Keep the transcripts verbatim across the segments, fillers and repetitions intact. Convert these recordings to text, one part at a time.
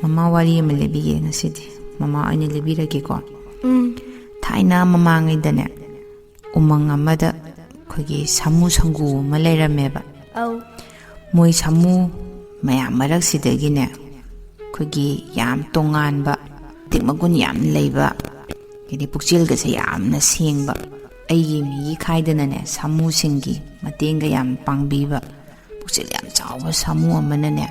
ꯃꯃꯥ ꯋꯥꯔꯤ ꯑꯃ ꯂꯤꯕꯤꯒꯦ ꯉꯁꯤꯗꯤ꯫ ꯃꯃꯥ ꯑꯣꯏꯅ ꯂꯤꯕꯤꯔꯒꯦꯀꯣ꯫ ꯎꯝ꯫ ꯊꯥꯏꯅ ꯃꯃꯥꯡꯉꯩꯗꯅꯦ, ꯎꯃꯪ ꯑꯃꯗ ꯑꯩꯈꯣꯏꯒꯤ ꯁꯥꯃꯨ ꯁꯪꯒꯨ ꯑꯃ ꯂꯩꯔꯝꯃꯦꯕ꯫ ꯑꯧ꯫ ꯃꯣꯏ ꯁꯥꯃꯨ ꯃꯌꯥꯝ ꯃꯔꯛꯁꯤꯗꯒꯤꯅꯦ, ꯑꯩꯈꯣꯏꯒꯤ ꯌꯥꯝ ꯇꯣꯉꯥꯟꯕ, ꯃꯇꯤꯛ ꯃꯒꯨꯟ ꯌꯥꯝ ꯂꯩꯕ, ꯍꯥꯏꯗꯤ ꯄꯨꯛꯆꯦꯜꯒꯁꯦ ꯌꯥꯝꯅ ꯁꯦꯡꯕ, ꯑꯩꯒꯤ ꯃꯤꯒꯤ ꯈꯥꯏꯗꯅꯅꯦ, ꯁꯥꯃꯨꯁꯤꯡꯒꯤ ꯃꯇꯦꯡꯒ ꯌꯥꯝ ꯄꯥꯡꯕꯤꯕ, ꯄꯨꯛꯆꯦꯜ ꯌꯥꯝ ꯆꯥꯎꯕ ꯁꯥꯃꯨ ꯑꯃꯅꯅꯦ,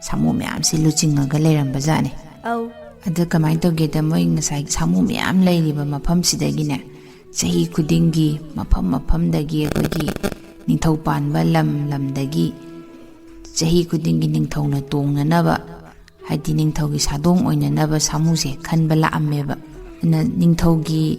ꯁꯥꯃꯨ ꯃꯌꯥꯝꯁꯦ ꯂꯨꯆꯤꯡꯉꯒ ꯂꯩꯔꯝꯕꯖꯥꯠꯅꯤ꯫ ꯑꯧ꯫ ꯑꯗ ꯀꯃꯥꯏꯅ ꯇꯧꯒꯦꯗ, ꯃꯣꯏ ꯉꯁꯥꯏ ꯁꯥꯃꯨ ꯃꯌꯥꯝ ꯂꯩꯔꯤꯕ ꯃꯐꯝꯁꯤꯗꯒꯤꯅꯦ, ꯆꯍꯤ ꯈꯨꯗꯤꯡꯒꯤ ꯃꯐꯝ ꯃꯐꯝꯗꯒꯤ ꯑꯩꯈꯣꯏꯒꯤ ꯅꯤꯡꯊꯧ ꯄꯥꯟꯕ ꯂꯝ ꯂꯝꯗꯒꯤ ꯆꯍꯤ ꯈꯨꯗꯤꯡꯒꯤ ꯅꯤꯡꯊꯧꯅ ꯇꯣꯡꯅꯅꯕ, ꯍꯥꯏꯗꯤ ꯅꯤꯡꯊꯧꯒꯤ ꯁꯥꯗꯣꯡ ꯑꯣꯏꯅꯅꯕ ꯁꯥꯃꯨꯁꯦ ꯈꯟꯕ ꯂꯥꯛꯑꯝꯃꯦꯕ꯫ ꯑꯗꯨꯅ ꯅꯤꯡꯊꯧꯒꯤ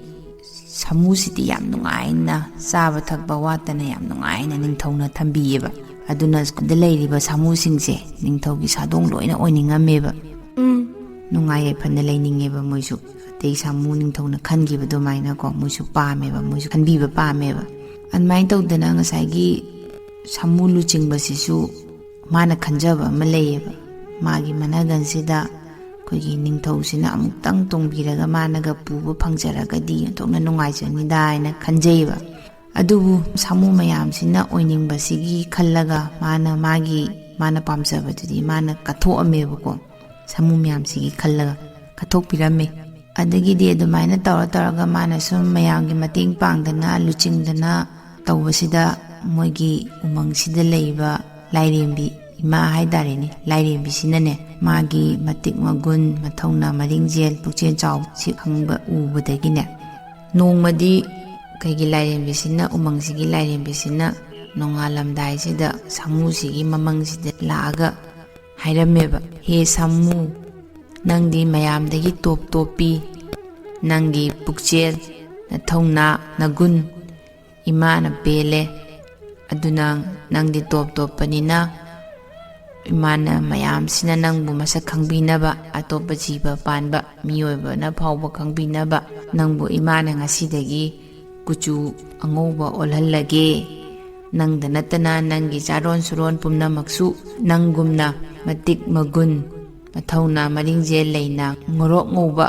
ꯁꯥꯃꯨꯁꯤꯗꯤ ꯌꯥꯝ ꯅꯨꯡꯉꯥꯏꯅ ꯆꯥꯕ ꯊꯛꯄ ꯋꯥꯠꯇꯅ ꯌꯥꯝ ꯅꯨꯡꯉꯥꯏꯅ ꯅꯤꯡꯊꯧꯅ ꯊꯝꯕꯤꯌꯦꯕ꯫ ꯑꯗꯨꯅ ꯁꯤꯗ ꯂꯩꯔꯤꯕ ꯁꯥꯃꯨꯁꯤꯡꯁꯦ ꯅꯤꯡꯊꯧꯒꯤ ꯁꯥꯗꯣꯡ ꯂꯣꯏꯅ ꯑꯣꯏꯅꯤꯡꯉꯝꯃꯦꯕ꯫ ꯎꯝ꯫ ꯅꯨꯡꯉꯥꯏ ꯌꯥꯏꯐꯅ ꯂꯩꯅꯤꯡꯉꯦꯕ ꯃꯣꯏꯁꯨ꯫ ꯑꯇꯩ ꯁꯥꯃꯨ ꯅꯤꯡꯊꯧꯅ ꯈꯟꯈꯤꯕ ꯑꯗꯨꯃꯥꯏꯅꯀꯣ, ꯃꯣꯏꯁꯨ ꯄꯥꯝꯃꯦꯕ, ꯃꯣꯏꯁꯨ ꯈꯟꯕꯤꯕ ꯄꯥꯝꯃꯦꯕ꯫ ꯑꯗꯨꯃꯥꯏꯅ ꯇꯧꯗꯅ ꯉꯁꯥꯏꯒꯤ ꯁꯥꯃꯨ ꯂꯨꯆꯤꯡꯕꯁꯤꯁꯨ ꯃꯥꯅ ꯈꯟꯖꯕ ꯑꯃ ꯂꯩꯌꯦꯕ꯫ ꯃꯥꯒꯤ ꯃꯅꯒꯟꯁꯤꯗ ꯑꯩꯈꯣꯏꯒꯤ ꯅꯤꯡꯊꯧꯁꯤꯅ ꯑꯃꯨꯛꯇꯪ ꯇꯣꯡꯕꯤꯔꯒ ꯃꯥꯅꯒ ꯄꯨꯕ ꯐꯪꯖꯔꯒꯗꯤ ꯑꯣꯟꯊꯣꯛꯅ ꯅꯨꯡꯉꯥꯏꯖꯅꯤꯗ ꯍꯥꯏꯅ ꯈꯟꯖꯩꯌꯦꯕ꯫ ꯑꯗꯨꯕꯨ ꯁꯥꯃꯨ ꯃꯌꯥꯝꯁꯤꯅ ꯑꯣꯏꯅꯤꯡꯕꯁꯤꯒꯤ ꯈꯜꯂꯒ ꯃꯥꯅ ꯃꯥꯒꯤ, ꯃꯥꯅ ꯄꯥꯝꯖꯕꯗꯨꯗꯤ ꯃꯥꯅ ꯀꯠꯊꯣꯛꯑꯝꯃꯦꯕꯀꯣ꯫ ꯁꯥꯃꯨ ꯃꯌꯥꯝꯁꯤꯒꯤ ꯈꯜꯂꯒ ꯀꯠꯊꯣꯛꯄꯤꯔꯝꯃꯦ꯫ ꯑꯗꯒꯤꯗꯤ ꯑꯗꯨꯃꯥꯏꯅ ꯇꯧꯔ ꯇꯧꯔꯒ ꯃꯥꯅ ꯁꯨꯝ ꯃꯌꯥꯝꯒꯤ ꯃꯇꯦꯡ ꯄꯥꯡꯗꯅ ꯂꯨꯆꯤꯡꯗꯅ ꯇꯧꯕꯁꯤꯗ, ꯃꯣꯏꯒꯤ ꯎꯃꯪꯁꯤꯗ ꯂꯩꯕ ꯂꯥꯏꯔꯦꯝꯕꯤ ꯏꯃꯥ ꯍꯥꯏꯇꯥꯔꯦꯅꯦ, ꯂꯥꯏꯔꯦꯝꯕꯤꯁꯤꯅꯅꯦ, ꯃꯥꯒꯤ ꯃꯇꯤꯛ ꯃꯒꯨꯟ, ꯃꯊꯧꯅꯥ, ꯃꯔꯤꯡꯖꯦꯜ, ꯄꯨꯛꯆꯦꯜ ꯆꯥꯎꯕꯁꯤ ꯈꯪꯕ ꯎꯕꯗꯒꯤꯅꯦ, ꯅꯣꯡꯃꯗꯤ ꯑꯩꯈꯣꯏꯒꯤ ꯂꯥꯏꯔꯦꯝꯕꯤꯁꯤꯅ, ꯎꯃꯪꯁꯤꯒꯤ ꯂꯥꯏꯔꯦꯝꯕꯤꯁꯤꯅ ꯅꯣꯡꯉꯥꯜꯂꯝꯗꯥꯏꯁꯤꯗ ꯁꯥꯃꯨꯁꯤꯒꯤ ꯃꯃꯪꯁꯤꯗ ꯂꯥꯛꯑꯒ ꯍꯥꯏꯔꯝꯃꯦꯕ, "ꯍꯦ ꯁꯥꯃꯨ, ꯅꯪꯗꯤ ꯃꯌꯥꯝꯗꯒꯤ ꯇꯣꯞ ꯇꯣꯞꯄꯤ꯫ ꯅꯪꯒꯤ ꯄꯨꯛꯆꯦꯜ, ꯅꯊꯧꯅꯥ, ꯅꯒꯨꯟ ꯏꯃꯥꯅ ꯄꯦꯜꯂꯦ꯫ ꯑꯗꯨꯅ ꯅꯪꯗꯤ ꯇꯣꯞ ꯇꯣꯞꯄꯅꯤꯅ ꯏꯃꯥꯅ ꯃꯌꯥꯝꯁꯤꯅ ꯅꯪꯕꯨ ꯃꯁꯛ ꯈꯪꯕꯤꯅꯕ, ꯑꯇꯣꯞꯄ ꯖꯤꯕ ꯄꯥꯟꯕ ꯃꯤꯑꯣꯏꯕꯅ ꯐꯥꯎꯕ ꯈꯪꯕꯤꯅꯕ ꯅꯪꯕꯨ ꯏꯃꯥꯅ ꯉꯁꯤꯗꯒꯤ ꯀꯨꯆꯨ ꯑꯉꯧꯕ ꯑꯣꯜꯍꯜꯂꯒꯦ꯫ ꯅꯪꯗ ꯅꯠꯇꯅ ꯅꯪꯒꯤ ꯆꯥꯔꯣꯟ ꯁꯨꯔꯣꯟ ꯄꯨꯝꯅꯃꯛꯁꯨ ꯅꯪꯒꯨꯝꯅ ꯃꯇꯤꯛ ꯃꯒꯨꯟ, ꯃꯊꯧꯅꯥ ꯃꯔꯤꯡꯖꯦꯜ ꯂꯩꯅ ꯉꯣꯔꯣꯛ ꯉꯧꯕ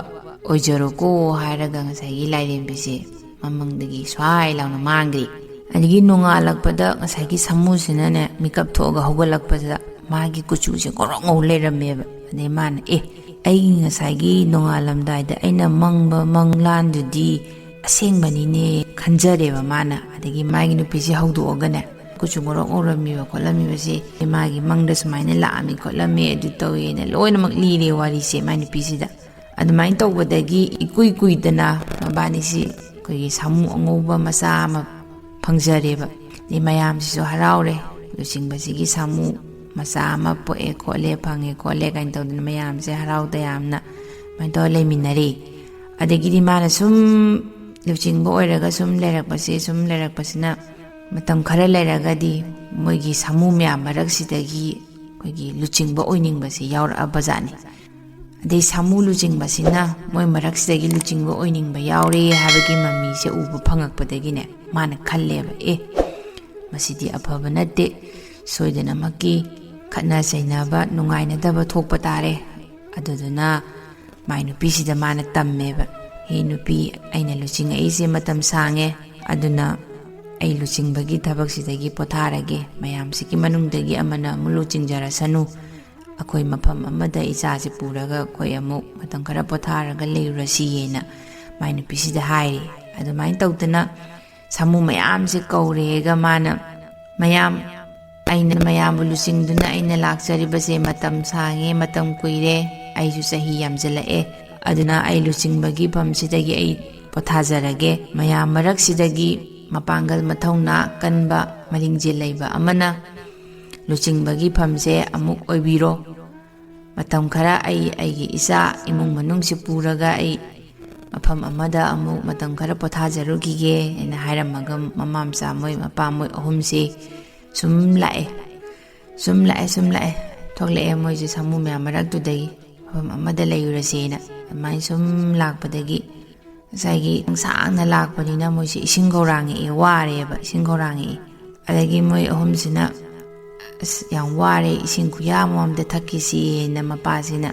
ꯑꯣꯏꯖꯔꯣꯀꯣ ꯍꯥꯏꯔꯒ ꯉꯁꯥꯏꯒꯤ ꯂꯥꯏꯔꯦꯝꯕꯤꯁꯦ ꯃꯃꯪꯗꯒꯤ ꯁ꯭ꯋꯥꯏ ꯂꯥꯎꯅ ꯃꯥꯡꯈ꯭ꯔꯦ꯫ ꯑꯗꯒꯤ ꯅꯣꯡꯉꯥꯜꯂꯛꯄꯗ ꯉꯁꯥꯏꯒꯤ ꯁꯥꯃꯨꯁꯤꯅꯅꯦ, ꯃꯤꯀꯞ ꯊꯣꯛꯑꯒ ꯍꯧꯒꯠꯂꯛꯄꯁꯤꯗ ꯃꯥꯒꯤ ꯀꯨꯆꯨꯁꯦ ꯉꯧꯔꯣꯛ ꯉꯧ ꯂꯩꯔꯝꯃꯦꯕ꯫ ꯑꯗꯩ ꯃꯥꯅ, "ꯑꯦ, ꯑꯩꯒꯤ ꯉꯁꯥꯏꯒꯤ ꯅꯣꯡꯉꯥꯜꯂꯝꯗꯥꯏꯗ ꯑꯩꯅ ꯃꯪꯕ ꯃꯪꯂꯥꯟꯗꯨꯗꯤ ꯑꯁꯦꯡꯕꯅꯤꯅꯦ" ꯈꯟꯖꯔꯦꯕ ꯃꯥꯅ꯫ ꯑꯗꯒꯤ ꯃꯥꯒꯤ ꯅꯨꯄꯤꯁꯦ ꯍꯧꯗꯣꯛꯑꯒꯅꯦ, ꯀꯨꯆꯨ ꯉꯧꯔꯣꯛ ꯉꯧꯔꯝꯃꯤꯕ ꯈꯣꯠꯂꯝꯃꯤꯕꯁꯦ ꯃꯥꯒꯤ ꯃꯪꯗ ꯁꯨꯃꯥꯏꯅ ꯂꯥꯛꯑꯝꯃꯤ ꯈꯣꯠꯂꯝꯃꯤ ꯑꯗꯨ ꯇꯧꯋꯦꯅ ꯂꯣꯏꯅꯃꯛ ꯂꯤꯔꯦ ꯋꯥꯔꯤꯁꯦ ꯃꯥꯏ ꯅꯨꯄꯤꯁꯤꯗ꯫ ꯑꯗꯨꯃꯥꯏꯅ ꯇꯧꯕꯗꯒꯤ ꯏꯀꯨꯏ ꯀꯨꯏꯗꯅ ꯃꯕꯥꯅꯤꯁꯤ ꯑꯩꯈꯣꯏꯒꯤ ꯁꯥꯃꯨ ꯑꯉꯧꯕ ꯃꯆꯥ ꯑꯃ ꯐꯪꯖꯔꯦꯕ꯫ ꯑꯗꯩ ꯃꯌꯥꯝꯁꯤꯁꯨ ꯍꯔꯥꯎꯔꯦ, ꯂꯨꯆꯤꯡꯕꯁꯤꯒꯤ ꯁꯥꯃꯨ ꯃꯆꯥ ꯑꯃ ꯄꯣꯛꯑꯦ ꯈꯣꯠꯂꯦ, ꯐꯪꯉꯦ ꯈꯣꯠꯂꯦ ꯀꯥꯏꯅ ꯇꯧꯗꯅ ꯃꯌꯥꯝꯁꯦ ꯍꯔꯥꯎ ꯇꯌꯥꯝꯅ ꯑꯗꯨꯃꯥꯏꯅ ꯇꯧꯔ ꯂꯩꯃꯤꯟꯅꯔꯦ꯫ ꯑꯗꯒꯤꯗꯤ ꯃꯥꯅ ꯁꯨꯝ ꯂꯨꯆꯤꯡꯕ ꯑꯣꯏꯔꯒ ꯁꯨꯝ ꯂꯩꯔꯛꯄꯁꯦ, ꯁꯨꯝ ꯂꯩꯔꯛꯄꯁꯤꯅ ꯃꯇꯝ ꯈꯔ ꯂꯩꯔꯒꯗꯤ ꯃꯣꯏꯒꯤ ꯁꯥꯃꯨ ꯃꯌꯥꯝ ꯃꯔꯛꯁꯤꯗꯒꯤ ꯑꯩꯈꯣꯏꯒꯤ ꯂꯨꯆꯤꯡꯕ ꯑꯣꯏꯅꯤꯡꯕꯁꯦ ꯌꯥꯎꯔꯛꯑꯕꯖꯥꯠꯅꯤ꯫ ꯑꯗꯩ ꯁꯥꯃꯨ ꯂꯨꯆꯤꯡꯕꯁꯤꯅ ꯃꯣꯏ ꯃꯔꯛꯁꯤꯗꯒꯤ ꯂꯨꯆꯤꯡꯕ ꯑꯣꯏꯅꯤꯡꯕ ꯌꯥꯎꯔꯦ ꯍꯥꯏꯕꯒꯤ ꯃꯃꯤꯁꯦ ꯎꯕ ꯐꯪꯉꯛꯄꯗꯒꯤꯅꯦ, ꯃꯥꯅ ꯈꯜꯂꯦꯕ, "ꯑꯦ, ꯃꯁꯤꯗꯤ ꯑꯐꯕ ꯅꯠꯇꯦ, ꯁꯣꯏꯗꯅꯃꯛꯀꯤ ꯈꯠꯅ ꯆꯩꯅꯕ, ꯅꯨꯡꯉꯥꯏꯅꯗꯕ ꯊꯣꯛꯄ ꯇꯥꯔꯦ"꯫ ꯑꯗꯨꯗꯨꯅ ꯃꯥꯏ ꯅꯨꯄꯤꯁꯤꯗ ꯃꯥꯅ ꯇꯝꯃꯦꯕ, "ꯍꯦ ꯅꯨꯄꯤ, ꯑꯩꯅ ꯂꯨꯆꯤꯡꯉꯛꯏꯁꯦ ꯃꯇꯝ ꯁꯥꯡꯉꯦ, ꯑꯗꯨꯅ ꯑꯩ ꯂꯨꯆꯤꯡꯕꯒꯤ ꯊꯕꯛꯁꯤꯗꯒꯤ ꯄꯣꯊꯥꯔꯒꯦ, ꯃꯌꯥꯝꯁꯤꯒꯤ ꯃꯅꯨꯡꯗꯒꯤ ꯑꯃꯅ ꯑꯃꯨꯛ ꯂꯨꯆꯤꯡꯖꯔꯁꯅꯨ, ꯑꯩꯈꯣꯏ ꯃꯐꯝ ꯑꯃꯗ ꯏꯆꯥꯁꯦ ꯄꯨꯔꯒ ꯑꯩꯈꯣꯏ ꯑꯃꯨꯛ ꯃꯇꯝ ꯈꯔ ꯄꯣꯊꯥꯔꯒ ꯂꯩꯔꯨꯔꯁꯤꯌꯦꯅ" ꯃꯥꯏ ꯅꯨꯄꯤꯁꯤꯗ ꯍꯥꯏꯔꯦ꯫ ꯑꯗꯨꯃꯥꯏꯅ ꯇꯧꯗꯅ ꯁꯥꯃꯨ ꯃꯌꯥꯝꯁꯦ ꯀꯧꯔꯦꯒ ꯃꯥꯅ, "ꯃꯌꯥꯝ, ꯑꯩꯅ ꯃꯌꯥꯝꯕꯨ ꯂꯨꯆꯤꯡꯗꯨꯅ ꯑꯩꯅ ꯂꯥꯛꯆꯔꯤꯕꯁꯦ ꯃꯇꯝ ꯁꯥꯡꯉꯦ, ꯃꯇꯝ ꯀꯨꯏꯔꯦ, ꯑꯩꯁꯨ ꯆꯍꯤ ꯌꯥꯝꯖꯜꯂꯛꯑꯦ, ꯑꯗꯨꯅ ꯑꯩ ꯂꯨꯆꯤꯡꯕꯒꯤ ꯐꯝꯁꯤꯗꯒꯤ ꯑꯩ ꯄꯣꯊꯥꯖꯔꯒꯦ꯫ ꯃꯌꯥꯝ ꯃꯔꯛꯁꯤꯗꯒꯤ ꯃꯄꯥꯡꯒꯜ ꯃꯊꯧꯅꯥ ꯀꯟꯕ, ꯃꯔꯤꯡꯖꯦꯜ ꯂꯩꯕ ꯑꯃꯅ ꯂꯨꯆꯤꯡꯕꯒꯤ ꯐꯝꯁꯦ ꯑꯃꯨꯛ ꯑꯣꯏꯕꯤꯔꯣ꯫ ꯃꯇꯝ ꯈꯔ ꯑꯩ ꯑꯩꯒꯤ ꯏꯆꯥ ꯏꯃꯨꯡ ꯃꯅꯨꯡꯁꯤ ꯄꯨꯔꯒ ꯑꯩ ꯃꯐꯝ ꯑꯃꯗ ꯑꯃꯨꯛ ꯃꯇꯝ ꯈꯔ ꯄꯣꯊꯥꯖꯔꯨꯈꯤꯒꯦ" ꯍꯥꯏꯅ ꯍꯥꯏꯔꯝꯃꯒ ꯃꯃꯥ ꯃꯆꯥ ꯃꯣꯏ, ꯃꯄꯥ ꯃꯣꯏ ꯑꯍꯨꯝꯁꯤ ꯁꯨꯝ ꯂꯥꯛꯑꯦ꯫ ꯁꯨꯝ ꯂꯥꯛꯑꯦ, ꯁꯨꯝ ꯂꯥꯛꯑꯦ꯫ ꯊꯣꯛꯂꯛꯑꯦ ꯃꯣꯏꯁꯦ ꯁꯥꯃꯨ ꯃꯌꯥꯝ ꯃꯔꯛꯇꯨꯗꯒꯤ, ꯃꯐꯝ ꯑꯃꯗ ꯂꯩꯔꯨꯔꯁꯦꯅ꯫ ꯑꯗꯨꯃꯥꯏꯅ ꯁꯨꯝ ꯂꯥꯛꯄꯗꯒꯤ ꯉꯁꯥꯏꯒꯤ ꯁꯥꯡꯅ ꯂꯥꯛꯄꯅꯤꯅ ꯃꯣꯏꯁꯦ ꯏꯁꯤꯡ ꯈꯧꯔꯥꯡꯉꯛꯑꯦ, ꯋꯥꯔꯦꯕ, ꯏꯁꯤꯡ ꯈꯧꯔꯥꯡꯉꯛꯑꯦ꯫ ꯑꯗꯒꯤ ꯃꯣꯏ ꯑꯍꯨꯝꯁꯤꯅ "ꯑꯁ, ꯌꯥꯝ ꯋꯥꯔꯦ, ꯏꯁꯤꯡ ꯈꯨꯌꯥ ꯑꯃꯃꯝꯗ ꯊꯛꯈꯤꯁꯤꯅ" ꯃꯄꯥꯁꯤꯅ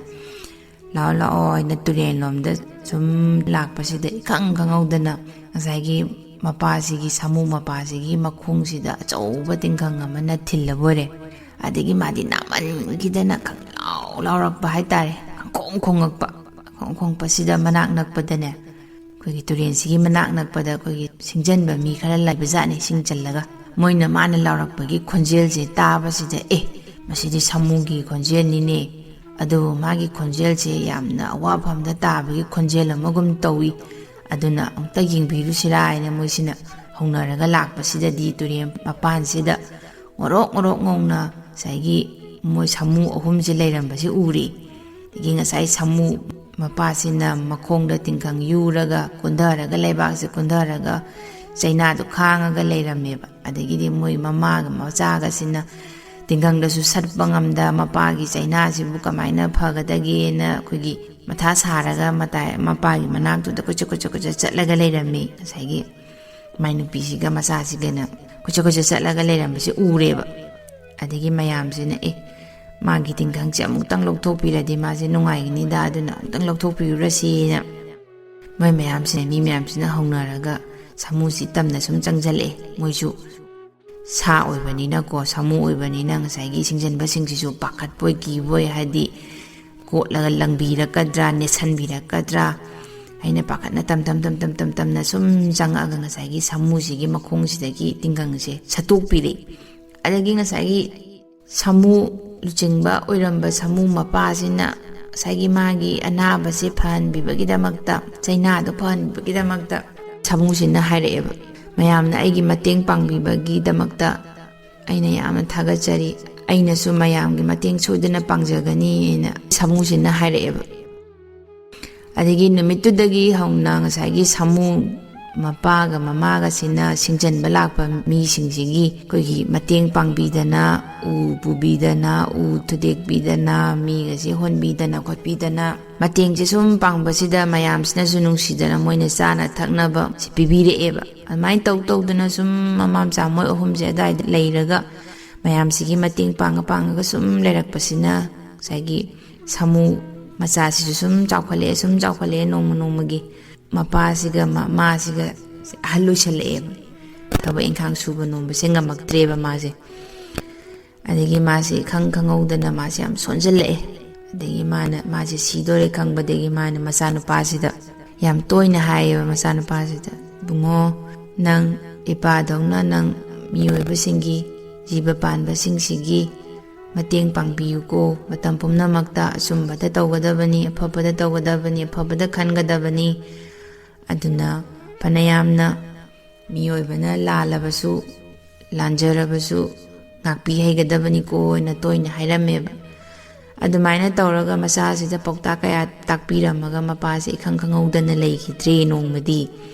"ꯂꯥꯛꯑꯣ, ꯂꯥꯛꯑꯣ" ꯍꯥꯏꯅ ꯇꯨꯔꯦꯟ ꯂꯣꯝꯗ ꯁꯨꯝ ꯂꯥꯛꯄꯁꯤꯗ, ꯏꯈꯪ ꯈꯪꯍꯧꯗꯅ ꯉꯁꯥꯏꯒꯤ ꯃꯄꯥꯁꯤꯒꯤ, ꯁꯥꯃꯨ ꯃꯄꯥꯁꯤꯒꯤ ꯃꯈꯣꯡꯁꯤꯗ ꯑꯆꯧꯕ ꯇꯤꯡꯈꯪ ꯑꯃꯅ ꯊꯤꯜꯂꯕ ꯑꯣꯏꯔꯦ꯫ ꯑꯗꯒꯤ ꯃꯥꯗꯤ ꯅꯥꯃꯟꯈꯤꯗꯅ ꯈꯪꯂꯥꯎ ꯂꯥꯎꯔꯛꯄ ꯍꯥꯏꯇꯥꯔꯦ, ꯈꯪꯈꯣꯡ ꯈꯣꯡꯉꯛꯄ꯫ ꯈꯣꯡ ꯈꯣꯡꯉꯛꯄꯁꯤꯗ ꯃꯅꯥꯛ ꯅꯛꯄꯗꯅꯦ, ꯑꯩꯈꯣꯏꯒꯤ ꯇꯨꯔꯦꯟꯁꯤꯒꯤ ꯃꯅꯥꯛ ꯅꯛꯄꯗ ꯑꯩꯈꯣꯏꯒꯤ ꯁꯤꯡꯖꯟꯕ ꯃꯤ ꯈꯔ ꯂꯩꯕꯖꯥꯠꯅꯤ, ꯏꯁꯤꯡ ꯆꯜꯂꯒ꯫ ꯃꯣꯏꯅ ꯃꯥꯅ ꯂꯥꯎꯔꯛꯄꯒꯤ ꯈꯣꯟꯖꯦꯜꯁꯦ ꯇꯥꯕꯁꯤꯗ, "ꯑꯦ, ꯃꯁꯤꯗꯤ ꯁꯥꯃꯨꯒꯤ ꯈꯣꯟꯖꯦꯜꯅꯤꯅꯦ꯫ ꯑꯗꯨꯕꯨ ꯃꯥꯒꯤ ꯈꯣꯟꯖꯦꯜꯁꯦ ꯌꯥꯝꯅ ꯑꯋꯥꯐꯝꯗ ꯇꯥꯕꯒꯤ ꯈꯣꯟꯖꯦꯜ ꯑꯃꯒꯨꯝ ꯇꯧꯏ꯫ ꯑꯗꯨꯅ ꯑꯃꯨꯛꯇ ꯌꯦꯡꯕꯤꯔꯨꯁꯤꯔꯥ" ꯍꯥꯏꯅ ꯃꯣꯏꯁꯤꯅ ꯍꯧꯅꯔꯒ ꯂꯥꯛꯄꯁꯤꯗꯗꯤ, ꯇꯨꯔꯦꯟ ꯃꯄꯥꯟꯁꯤꯗ ꯉꯣꯔꯣꯛ ꯉꯣꯔꯣꯛ ꯉꯧꯅ ꯉꯁꯥꯏꯒꯤ ꯃꯣꯏ ꯁꯥꯃꯨ ꯑꯍꯨꯝꯁꯦ ꯂꯩꯔꯝꯕꯁꯤ ꯎꯔꯦ꯫ ꯑꯗꯒꯤ ꯉꯁꯥꯏ ꯁꯥꯃꯨ ꯃꯄꯥꯁꯤꯅ ꯃꯈꯣꯡꯗ ꯇꯤꯡꯈꯪ ꯌꯨꯔꯒ, ꯀꯨꯟꯊꯔꯒ, ꯂꯩꯕꯥꯛꯁꯦ ꯀꯨꯟꯊꯔꯒ ꯆꯩꯅꯥꯗꯣ ꯈꯥꯡꯉꯒ ꯂꯩꯔꯝꯃꯦꯕ꯫ ꯑꯗꯒꯤꯗꯤ ꯃꯣꯏ ꯃꯃꯥꯒ ꯃꯆꯥꯒꯁꯤꯅ ꯇꯤꯡꯈꯪꯗꯁꯨ ꯁꯠꯄ ꯉꯝꯗ, ꯃꯄꯥꯒꯤ ꯆꯩꯅꯥꯁꯤꯕꯨ ꯀꯃꯥꯏꯅ ꯐꯒꯗꯒꯦꯅ ꯑꯩꯈꯣꯏꯒꯤ ꯃꯊꯥ ꯁꯥꯔꯒ ꯃꯇꯥꯏ, ꯃꯄꯥꯒꯤ ꯃꯅꯥꯛꯇꯨꯗ ꯀꯣꯏꯆꯠ ꯀꯣꯏꯆꯠ ꯀꯣꯏꯆꯠ ꯆꯠꯂꯒ ꯂꯩꯔꯝꯃꯤ꯫ ꯉꯁꯥꯏꯒꯤ ꯃꯥꯏ ꯅꯨꯄꯤꯁꯤꯒ ꯃꯆꯥꯁꯤꯒꯅ ꯀꯣꯏꯆꯠ ꯀꯣꯏꯆꯠ ꯆꯠꯂꯒ ꯂꯩꯔꯝꯕꯁꯦ ꯎꯔꯦꯕ꯫ ꯑꯗꯒꯤ ꯃꯌꯥꯝꯁꯤꯅ, "ꯑꯦ, ꯃꯥꯒꯤ ꯇꯤꯡꯈꯪꯁꯦ ꯑꯃꯨꯛꯇꯪ ꯂꯧꯊꯣꯛꯄꯤꯔꯗꯤ ꯃꯥꯁꯦ ꯅꯨꯡꯉꯥꯏꯒꯅꯤꯗ, ꯑꯗꯨꯅ ꯑꯃꯨꯛꯇꯪ ꯂꯧꯊꯣꯛꯄꯤꯔꯨꯔꯁꯤꯅ" ꯃꯣꯏ ꯃꯌꯥꯝꯁꯤꯅ, ꯃꯤ ꯃꯌꯥꯝꯁꯤꯅ ꯍꯧꯅꯔꯒ ꯁꯥꯃꯨꯁꯤ ꯇꯝꯅ ꯁꯨꯝ ꯆꯪꯁꯤꯜꯂꯛꯑꯦ꯫ ꯃꯣꯏꯁꯨ ꯁꯥ ꯑꯣꯏꯕꯅꯤꯅꯀꯣ, ꯁꯥꯃꯨ ꯑꯣꯏꯕꯅꯤꯅ ꯉꯁꯥꯏꯒꯤ ꯁꯤꯡꯖꯟꯕꯁꯤꯡꯁꯤꯁꯨ ꯄꯥꯈꯠꯄꯣꯏ ꯀꯤꯕꯣꯏ, ꯍꯥꯏꯗꯤ ꯀꯣꯠꯂꯒ ꯂꯪꯕꯤꯔꯛꯀꯗ꯭ꯔꯥ, ꯅꯦꯠꯁꯟꯕꯤꯔꯛꯀꯗ꯭ꯔꯥ ꯍꯥꯏꯅ ꯄꯥꯈꯠꯅ ꯇꯝ ꯇꯝ ꯇꯝ ꯇꯝ ꯇꯝ ꯇꯝꯅ ꯁꯨꯝ ꯆꯪꯉꯛꯑꯒ ꯉꯁꯥꯏꯒꯤ ꯁꯥꯃꯨꯁꯤꯒꯤ ꯃꯈꯣꯡꯁꯤꯗꯒꯤ ꯇꯤꯡꯒꯪꯁꯦ ꯁꯠꯇꯣꯛꯄꯤꯔꯦ꯫ ꯑꯗꯒꯤ ꯉꯁꯥꯏꯒꯤ ꯁꯥꯃꯨ ꯂꯨꯆꯤꯡꯕ ꯑꯣꯏꯔꯝꯕ ꯁꯥꯃꯨ ꯃꯄꯥꯁꯤꯅ ꯉꯁꯥꯏꯒꯤ ꯃꯥꯒꯤ ꯑꯅꯥꯕꯁꯦ ꯐꯍꯟꯕꯤꯕꯒꯤꯗꯃꯛꯇ, ꯆꯩꯅꯥꯗꯣ ꯐꯍꯟꯕꯤꯕꯒꯤꯗꯃꯛꯇ ꯁꯥꯃꯨꯁꯤꯅ ꯍꯥꯏꯔꯛꯑꯦꯕ, "ꯃꯌꯥꯝꯅ ꯑꯩꯒꯤ ꯃꯇꯦꯡ ꯄꯥꯡꯕꯤꯕꯒꯤꯗꯃꯛꯇ ꯑꯩꯅ ꯌꯥꯝꯅ ꯊꯥꯒꯠꯆꯔꯤ꯫ ꯑꯩꯅꯁꯨ ꯃꯌꯥꯝꯒꯤ ꯃꯇꯦꯡ ꯁꯣꯏꯗꯅ ꯄꯥꯡꯖꯒꯅꯤ" ꯍꯥꯏꯅ ꯁꯥꯃꯨꯁꯤꯅ ꯍꯥꯏꯔꯛꯑꯦꯕ꯫ ꯑꯗꯒꯤ ꯅꯨꯃꯤꯠꯇꯨꯗꯒꯤ ꯍꯧꯅ ꯉꯁꯥꯏꯒꯤ ꯁꯥꯃꯨ ꯃꯄꯥꯒ ꯃꯃꯥꯒꯁꯤꯅ ꯁꯤꯡꯖꯟꯕ ꯂꯥꯛꯄ ꯃꯤꯁꯤꯡꯁꯤꯒꯤ ꯑꯩꯈꯣꯏꯒꯤ ꯃꯇꯦꯡ ꯄꯥꯡꯕꯤꯗꯅ, ꯎ ꯄꯨꯕꯤꯗꯅ, ꯎ ꯊꯨꯗꯦꯛꯄꯤꯗꯅ, ꯃꯤꯒꯁꯦ ꯍꯣꯟꯕꯤꯗꯅ ꯈꯣꯠꯄꯤꯗꯅ, ꯃꯇꯦꯡꯁꯦ ꯁꯨꯝ ꯄꯥꯡꯕꯁꯤꯗ ꯃꯌꯥꯝꯁꯤꯅꯁꯨ ꯅꯨꯡꯁꯤꯗꯅ ꯃꯣꯏꯅ ꯆꯥꯅ ꯊꯛꯅꯕ ꯁꯤ ꯄꯤꯕꯤꯔꯛꯑꯦꯕ꯫ ꯑꯗꯨꯃꯥꯏꯅ ꯇꯧ ꯇꯧꯗꯅ ꯁꯨꯝ ꯃꯃꯥ ꯃꯆꯥ ꯃꯣꯏ ꯑꯍꯨꯝꯁꯦ ꯑꯗꯥꯏꯗ ꯂꯩꯔꯒ ꯃꯌꯥꯝꯁꯤꯒꯤ ꯃꯇꯦꯡ ꯄꯥꯡꯉ ꯄꯥꯡꯉꯒ ꯁꯨꯝ ꯂꯩꯔꯛꯄꯁꯤꯅ ꯉꯁꯥꯏꯒꯤ ꯁꯥꯃꯨ ꯃꯆꯥꯁꯤꯁꯨ ꯁꯨꯝ ꯆꯥꯎꯈꯠꯂꯛꯑꯦ, ꯁꯨꯝ ꯆꯥꯎꯈꯠꯂꯛꯑꯦ, ꯅꯣꯡꯃ ꯅꯣꯡꯃꯒꯤ꯫ ꯃꯄꯥꯁꯤꯒ ꯃ-, ꯃꯥꯁꯤꯒ ꯑꯍꯜ ꯑꯣꯏꯁꯜꯂꯛꯑꯦꯕ꯫ ꯊꯕꯛ ꯏꯪꯈꯥꯡ ꯁꯨꯕ ꯅꯣꯝꯕꯁꯦ ꯉꯝꯃꯛꯇ꯭ꯔꯦꯕ ꯃꯥꯁꯦ꯫ ꯑꯗꯒꯤ ꯃꯥꯁꯦ ꯏꯈꯪ ꯈꯪꯍꯧꯗꯅ ꯃꯥꯁꯦ ꯌꯥꯝ ꯁꯣꯟꯖꯜꯂꯛꯑꯦ꯫ ꯑꯗꯒꯤ ꯃꯥꯅ, ꯃꯥꯁꯦ ꯁꯤꯗꯣꯔꯦ ꯈꯪꯕꯗꯒꯤ ꯃꯥꯅ ꯃꯆꯥꯅꯨꯄꯥꯁꯤꯗ ꯌꯥꯝ ꯇꯣꯏꯅ ꯍꯥꯏꯌꯦꯕ, ꯃꯆꯥꯅꯨꯄꯥꯁꯤꯗ, "ꯏꯕꯨꯡꯉꯣ, ꯅꯪ ꯏꯄꯥꯗꯧꯅ ꯅꯪ ꯃꯤꯑꯣꯏꯕꯁꯤꯡꯒꯤ, ꯖꯤꯕ ꯄꯥꯟꯕꯁꯤꯡꯁꯤꯒꯤ ꯃꯇꯦꯡ ꯄꯥꯡꯕꯤꯌꯨꯀꯣ꯫ ꯃꯇꯝ ꯄꯨꯝꯅꯃꯛꯇ ꯑꯆꯨꯝꯕꯗ ꯇꯧꯒꯗꯕꯅꯤ, ꯑꯐꯕꯗ ꯇꯧꯒꯗꯕꯅꯤ, ꯑꯐꯕꯗ ꯈꯟꯒꯗꯕꯅꯤ꯫ ꯑꯗꯨꯅ ꯐꯅꯌꯥꯝꯅ ꯃꯤꯑꯣꯏꯕꯅ ꯂꯥꯜꯂꯕꯁꯨ, ꯂꯥꯟꯖꯔꯕꯁꯨ ꯉꯥꯛꯄꯤ ꯍꯩꯒꯗꯕꯅꯤꯀꯣ" ꯍꯥꯏꯅ ꯇꯣꯏꯅ ꯍꯥꯏꯔꯝꯃꯦꯕ꯫ ꯑꯗꯨꯃꯥꯏꯅ ꯇꯧꯔꯒ ꯃꯆꯥꯁꯤꯗ ꯄꯥꯎꯇꯥꯛ ꯀꯌꯥ ꯇꯥꯛꯄꯤꯔꯝꯃꯒ ꯃꯄꯥꯁꯦ ꯏꯈꯪ ꯈꯪꯍꯧꯗꯅ ꯂꯩꯈꯤꯗ꯭ꯔꯦ ꯅꯣꯡꯃꯗꯤ꯫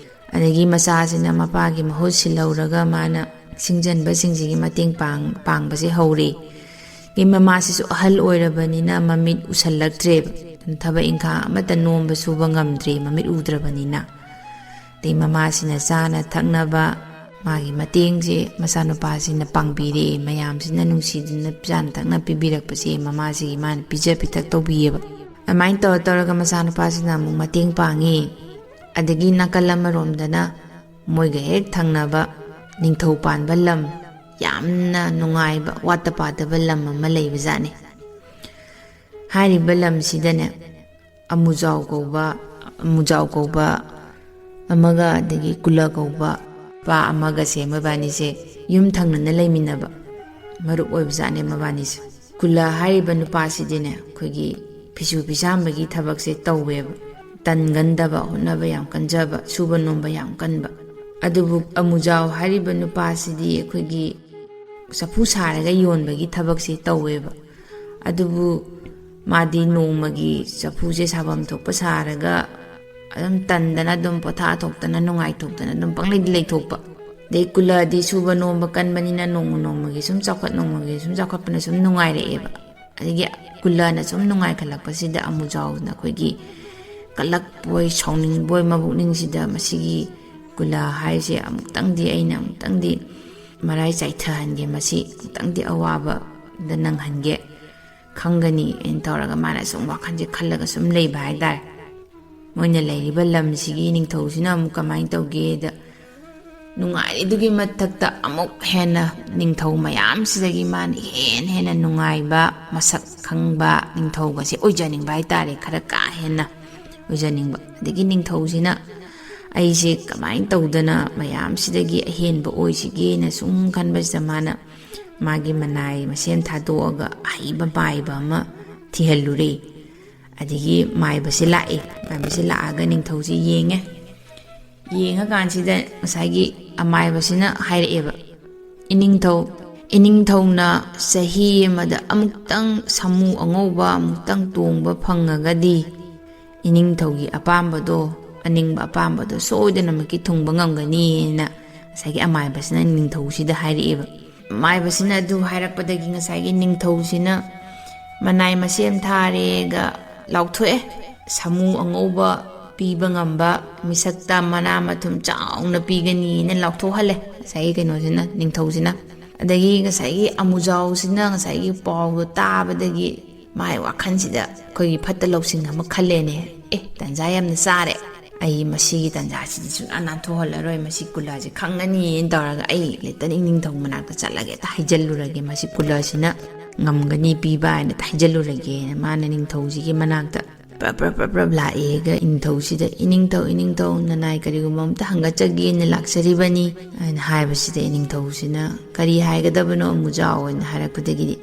ꯑꯗꯒꯤ ꯃꯆꯥꯁꯤꯅ ꯃꯄꯥꯒꯤ ꯃꯍꯨꯠ ꯁꯤꯜꯍꯧꯔꯒ ꯃꯥꯅ ꯁꯤꯡꯖꯟꯕꯁꯤꯡꯁꯤꯒꯤ ꯃꯇꯦꯡ ꯄꯥꯡ-, ꯄꯥꯡꯕꯁꯦ ꯍꯧꯔꯦ꯫ ꯑꯗꯩ ꯃꯃꯥꯁꯤꯁꯨ ꯑꯍꯜ ꯑꯣꯏꯔꯕꯅꯤꯅ ꯃꯃꯤꯠ ꯎꯁꯜꯂꯛꯇ꯭ꯔꯦꯕ꯫ ꯊꯕꯛ ꯏꯪꯈꯥꯡ ꯑꯃꯠꯇ ꯅꯣꯝꯕ ꯁꯨꯕ ꯉꯝꯗ꯭ꯔꯦ ꯃꯃꯤꯠ ꯎꯗ꯭ꯔꯕꯅꯤꯅ꯫ ꯑꯗꯩ ꯃꯃꯥꯁꯤꯅ ꯆꯥꯅ ꯊꯛꯅꯕ ꯃꯥꯒꯤ ꯃꯇꯦꯡꯁꯦ ꯃꯆꯥꯅꯨꯄꯥꯁꯤꯅ ꯄꯥꯡꯕꯤꯔꯦ꯫ ꯃꯌꯥꯝꯁꯤꯅ ꯅꯨꯡꯁꯤꯗꯨꯅ ꯆꯥꯅ ꯊꯛꯅ ꯄꯤꯕꯤꯔꯛꯄꯁꯦ ꯃꯃꯥꯁꯤꯒꯤ ꯃꯥꯅ ꯄꯤꯖ ꯄꯤꯊꯛ ꯇꯧꯕꯤꯌꯦꯕ꯫ ꯑꯗꯨꯃꯥꯏꯅ ꯇꯧꯔ ꯇꯧꯔꯒ ꯃꯆꯥꯅꯨꯄꯥꯁꯤꯅ ꯑꯃꯨꯛ ꯃꯇꯦꯡ ꯄꯥꯡꯉꯤ꯫ ꯑꯗꯒꯤ ꯅꯥꯀꯜ ꯑꯃꯔꯣꯝꯗꯅ ꯃꯣꯏꯒ ꯍꯦꯛ ꯊꯪꯅꯕ ꯅꯤꯡꯊꯧ ꯄꯥꯟꯕ ꯂꯝ, ꯌꯥꯝꯅ ꯅꯨꯡꯉꯥꯏꯕ, ꯋꯥꯠꯇ ꯄꯥꯗꯕ ꯂꯝ ꯑꯃ ꯂꯩꯕꯖꯥꯠꯅꯤ꯫ ꯍꯥꯏꯔꯤꯕ ꯂꯝꯁꯤꯗꯅꯦ, ꯑꯃꯨꯖꯥꯎ ꯀꯧꯕ, ꯑꯃꯨꯖꯥꯎ ꯀꯧꯕ ꯑꯃꯒ ꯑꯗꯒꯤ ꯀꯨꯂ ꯀꯧꯕ ꯅꯨꯄꯥ ꯑꯃꯒꯁꯦ ꯃꯣꯏꯕꯥꯅꯤꯁꯦ ꯌꯨꯝ ꯊꯪꯅꯅ ꯂꯩꯃꯤꯟꯅꯕ ꯃꯔꯨꯞ ꯑꯣꯏꯕꯖꯥꯠꯅꯦ ꯃꯕꯥꯅꯤꯁꯦ꯫ ꯀꯨꯂ ꯍꯥꯏꯔꯤꯕ ꯅꯨꯄꯥꯁꯤꯗꯤꯅꯦ, ꯑꯩꯈꯣꯏꯒꯤ ꯐꯤꯁꯨ ꯐꯤꯁꯥꯝꯕꯒꯤ ꯊꯕꯛꯁꯦ ꯇꯧꯋꯦꯕ꯫ ꯇꯟꯒꯟꯗꯕ, ꯍꯣꯠꯅꯕ ꯌꯥꯝ ꯀꯟꯖꯕ, ꯁꯨꯕ ꯅꯣꯝꯕ ꯌꯥꯝ ꯀꯟꯕ꯫ ꯑꯗꯨꯕꯨ ꯑꯃꯨꯖꯥꯎ ꯍꯥꯏꯔꯤꯕ ꯅꯨꯄꯥꯁꯤꯗꯤ ꯑꯩꯈꯣꯏꯒꯤ ꯆꯐꯨ ꯁꯥꯔꯒ ꯌꯣꯟꯕꯒꯤ ꯊꯕꯛꯁꯦ ꯇꯧꯋꯦꯕ꯫ ꯑꯗꯨꯕꯨ ꯃꯥꯗꯤ ꯅꯣꯡꯃꯒꯤ ꯆꯐꯨꯁꯦ ꯁꯥꯐꯝ ꯊꯣꯛꯄ ꯁꯥꯔꯒ ꯑꯗꯨꯝ ꯇꯟꯗꯅ ꯑꯗꯨꯝ ꯄꯣꯊꯥ ꯊꯣꯛꯇꯅ ꯅꯨꯡꯉꯥꯏꯊꯣꯛꯇꯅ ꯑꯗꯨꯝ ꯄꯪꯂꯩꯗ ꯂꯩꯊꯣꯛꯄ꯫ ꯑꯗꯩ ꯀꯨꯂꯗꯤ ꯁꯨꯕ ꯅꯣꯝꯕ ꯀꯟꯕꯅꯤꯅ ꯅꯣꯡꯃ ꯅꯣꯡꯃꯒꯤ ꯁꯨꯝ ꯆꯥꯎꯈꯠ, ꯅꯣꯡꯃꯒꯤ ꯁꯨꯝ ꯆꯥꯎꯈꯠꯄꯅ ꯁꯨꯝ ꯅꯨꯡꯉꯥꯏꯔꯛꯑꯦꯕ꯫ ꯑꯗꯒꯤ ꯀꯨꯂꯅ ꯁꯨꯝ ꯅꯨꯡꯉꯥꯏꯈꯠꯂꯛꯄꯁꯤꯗ ꯑꯃꯨꯖꯥꯎꯅ ꯑꯩꯈꯣꯏꯒꯤ ꯀꯜꯂꯛꯄꯣꯏ ꯁꯥꯎꯅꯤꯡꯕꯣꯏ ꯃꯕꯨꯛꯅꯤꯡꯁꯤꯗ ꯃꯁꯤꯒꯤ ꯀꯨꯂ ꯍꯥꯏꯁꯦ ꯑꯃꯨꯛꯇꯪꯗꯤ, ꯑꯩꯅ ꯑꯃꯨꯛꯇꯪꯗꯤ ꯃꯔꯥꯏ ꯆꯥꯏꯊꯍꯟꯒꯦ, ꯃꯁꯤ ꯑꯃꯨꯛꯇꯪꯗꯤ ꯑꯋꯥꯕꯗ ꯅꯪꯍꯟꯒꯦ, ꯈꯪꯒꯅꯤ ꯑꯩꯅ ꯇꯧꯔꯒ ꯃꯥꯅ ꯁꯨꯝ ꯋꯥꯈꯜꯁꯦ ꯈꯜꯂꯒ ꯁꯨꯝ ꯂꯩꯕ ꯍꯥꯏꯇꯥꯔꯦ꯫ ꯃꯣꯏꯅ ꯂꯩꯔꯤꯕ ꯂꯝꯁꯤꯒꯤ ꯅꯤꯡꯊꯧꯁꯤꯅ ꯑꯃꯨꯛ ꯀꯃꯥꯏꯅ ꯇꯧꯒꯦꯗ, ꯅꯨꯡꯉꯥꯏꯔꯤꯗꯨꯒꯤ ꯃꯊꯛꯇ ꯑꯃꯨꯛ ꯍꯦꯟꯅ ꯅꯤꯡꯊꯧ ꯃꯌꯥꯝꯁꯤꯗꯒꯤ ꯃꯥꯅ ꯏꯍꯦꯟ ꯍꯦꯟꯅ ꯅꯨꯡꯉꯥꯏꯕ, ꯃꯁꯛ ꯈꯪꯕ ꯅꯤꯡꯊꯧꯒꯁꯦ ꯑꯣꯏꯖꯅꯤꯡꯕ ꯍꯥꯏꯇꯥꯔꯦ, ꯈꯔ ꯀꯥ ꯍꯦꯟꯅ ꯑꯣꯏꯖꯅꯤꯡꯕ꯫ ꯑꯗꯒꯤ ꯅꯤꯡꯊꯧꯁꯤꯅ ꯑꯩꯁꯦ ꯀꯃꯥꯏꯅ ꯇꯧꯗꯅ ꯃꯌꯥꯝꯁꯤꯗꯒꯤ ꯑꯍꯦꯟꯕ ꯑꯣꯏꯁꯤꯒꯦꯅ ꯁꯨꯝ ꯈꯟꯕꯁꯤꯗ ꯃꯥꯅ ꯃꯥꯒꯤ ꯃꯅꯥꯏ ꯃꯁꯦꯟ ꯊꯥꯗꯣꯛꯑꯒ ꯑꯍꯩꯕ ꯃꯥꯏꯕ ꯑꯃ ꯊꯤꯍꯜꯂꯨꯔꯦ꯫ ꯑꯗꯒꯤ ꯃꯥꯏꯕꯁꯦ ꯂꯥꯛꯑꯦ꯫ ꯃꯥꯏꯕꯁꯦ ꯂꯥꯛꯑꯒ ꯅꯤꯡꯊꯧꯁꯦ ꯌꯦꯡꯉꯦ꯫ ꯌꯦꯡꯉꯀꯥꯟꯁꯤꯗ ꯉꯁꯥꯏꯒꯤ ꯑꯃꯥꯏꯕꯁꯤꯅ ꯍꯥꯏꯔꯛꯑꯦꯕ, "ꯏꯅꯤꯡꯊꯧ, ꯏꯅꯤꯡꯊꯧꯅ ꯆꯍꯤ ꯑꯃꯗ ꯑꯃꯨꯛꯇꯪ ꯁꯥꯃꯨ ꯑꯉꯧꯕ ꯑꯃꯨꯛꯇꯪ ꯇꯣꯡꯕ ꯐꯪꯉꯒꯗꯤ ꯏꯅꯤꯡꯊꯧꯒꯤ ꯑꯄꯥꯝꯕꯗꯣ, ꯑꯅꯤꯡꯕ ꯑꯄꯥꯝꯕꯗꯣ ꯁꯣꯏꯗꯅꯃꯛꯀꯤ ꯊꯨꯡꯕ ꯉꯝꯒꯅꯤꯅ" ꯉꯁꯥꯏꯒꯤ ꯑꯃꯥꯏꯕꯁꯤꯅ ꯅꯤꯡꯊꯧꯁꯤꯗ ꯍꯥꯏꯔꯛꯑꯦꯕ꯫ ꯑꯃꯥꯏꯕꯁꯤꯅ ꯑꯗꯨ ꯍꯥꯏꯔꯛꯄꯗꯒꯤ ꯉꯁꯥꯏꯒꯤ ꯅꯤꯡꯊꯧꯁꯤꯅ ꯃꯅꯥꯏ ꯃꯁꯦꯝ ꯊꯥꯔꯦꯒ ꯂꯥꯎꯊꯣꯛꯑꯦ꯫ ꯁꯥꯃꯨ ꯑꯉꯧꯕ ꯄꯤꯕ ꯉꯝꯕ ꯃꯤꯁꯛꯇ ꯃꯅꯥ ꯃꯊꯨꯝ ꯆꯥꯎꯅ ꯄꯤꯒꯅꯤꯅ ꯂꯥꯎꯊꯣꯛꯍꯜꯂꯦ ꯉꯁꯥꯏꯒꯤ ꯀꯩꯅꯣꯁꯤꯅ, ꯅꯤꯡꯊꯧꯁꯤꯅ꯫ ꯑꯗꯒꯤ ꯉꯁꯥꯏꯒꯤ ꯑꯃꯨꯖꯥꯎꯁꯤꯅ ꯉꯁꯥꯏꯒꯤ ꯄꯥꯎꯗꯣ ꯇꯥꯕꯗꯒꯤ ꯃꯥꯏ ꯋꯥꯈꯜꯁꯤꯗ ꯑꯩꯈꯣꯏꯒꯤ ꯐꯠꯇ ꯂꯧꯁꯤꯡ ꯑꯃ ꯈꯜꯂꯦꯅꯦ꯫ "ꯑꯦ, ꯇꯟꯖꯥ ꯌꯥꯝꯅ ꯆꯥꯔꯦ, ꯑꯩ ꯃꯁꯤꯒꯤ ꯇꯟꯖꯥꯁꯤꯗꯤ ꯁꯨꯡꯅꯥ ꯅꯥꯟꯊꯣꯛꯍꯜꯂꯔꯣꯏ, ꯃꯁꯤ ꯀꯨꯂꯥꯁꯦ ꯈꯪꯉꯅꯤꯅ" ꯇꯧꯔꯒ ꯑꯩ ꯂꯦꯇꯅꯤꯡ ꯅꯤꯡꯊꯧ ꯃꯅꯥꯛꯇ ꯆꯠꯂꯒ ꯍꯦꯛꯇ ꯍꯥꯏꯖꯤꯜꯂꯨꯔꯒꯦ, ꯃꯁꯤ ꯀꯨꯂꯥꯁꯤꯅ ꯉꯝꯒꯅꯤ ꯄꯤꯕ ꯍꯥꯏꯅ ꯍꯥꯏꯖꯤꯜꯂꯨꯔꯒꯦꯅ ꯃꯥꯅ ꯅꯤꯡꯊꯧꯁꯤꯒꯤ ꯃꯅꯥꯛꯇ ꯄ꯭ꯔꯞ ꯄ꯭ꯔꯞ ꯄ꯭ꯔꯞ ꯄ꯭ꯔꯞ ꯂꯥꯛꯑꯦꯒ ꯅꯤꯡꯊꯧꯁꯤꯗ, "ꯏꯅꯤꯡꯊꯧ, ꯏꯅꯤꯡꯊꯧ, ꯅꯅꯥꯏ ꯀꯔꯤꯒꯨꯝꯕ ꯑꯝꯇ ꯍꯪꯒꯠꯆꯒꯦꯅ ꯂꯥꯛꯆꯔꯤꯕꯅꯤ" ꯍꯥꯏꯅ ꯍꯥꯏꯕꯁꯤꯗ ꯏꯅꯤꯡꯊꯧꯁꯤꯅ, "ꯀꯔꯤ ꯍꯥꯏꯒꯗꯕꯅꯣ ꯑꯃꯨꯖꯥꯎ?" ꯍꯥꯏꯅ ꯍꯥꯏꯔꯛꯄꯗꯒꯤꯗꯤ,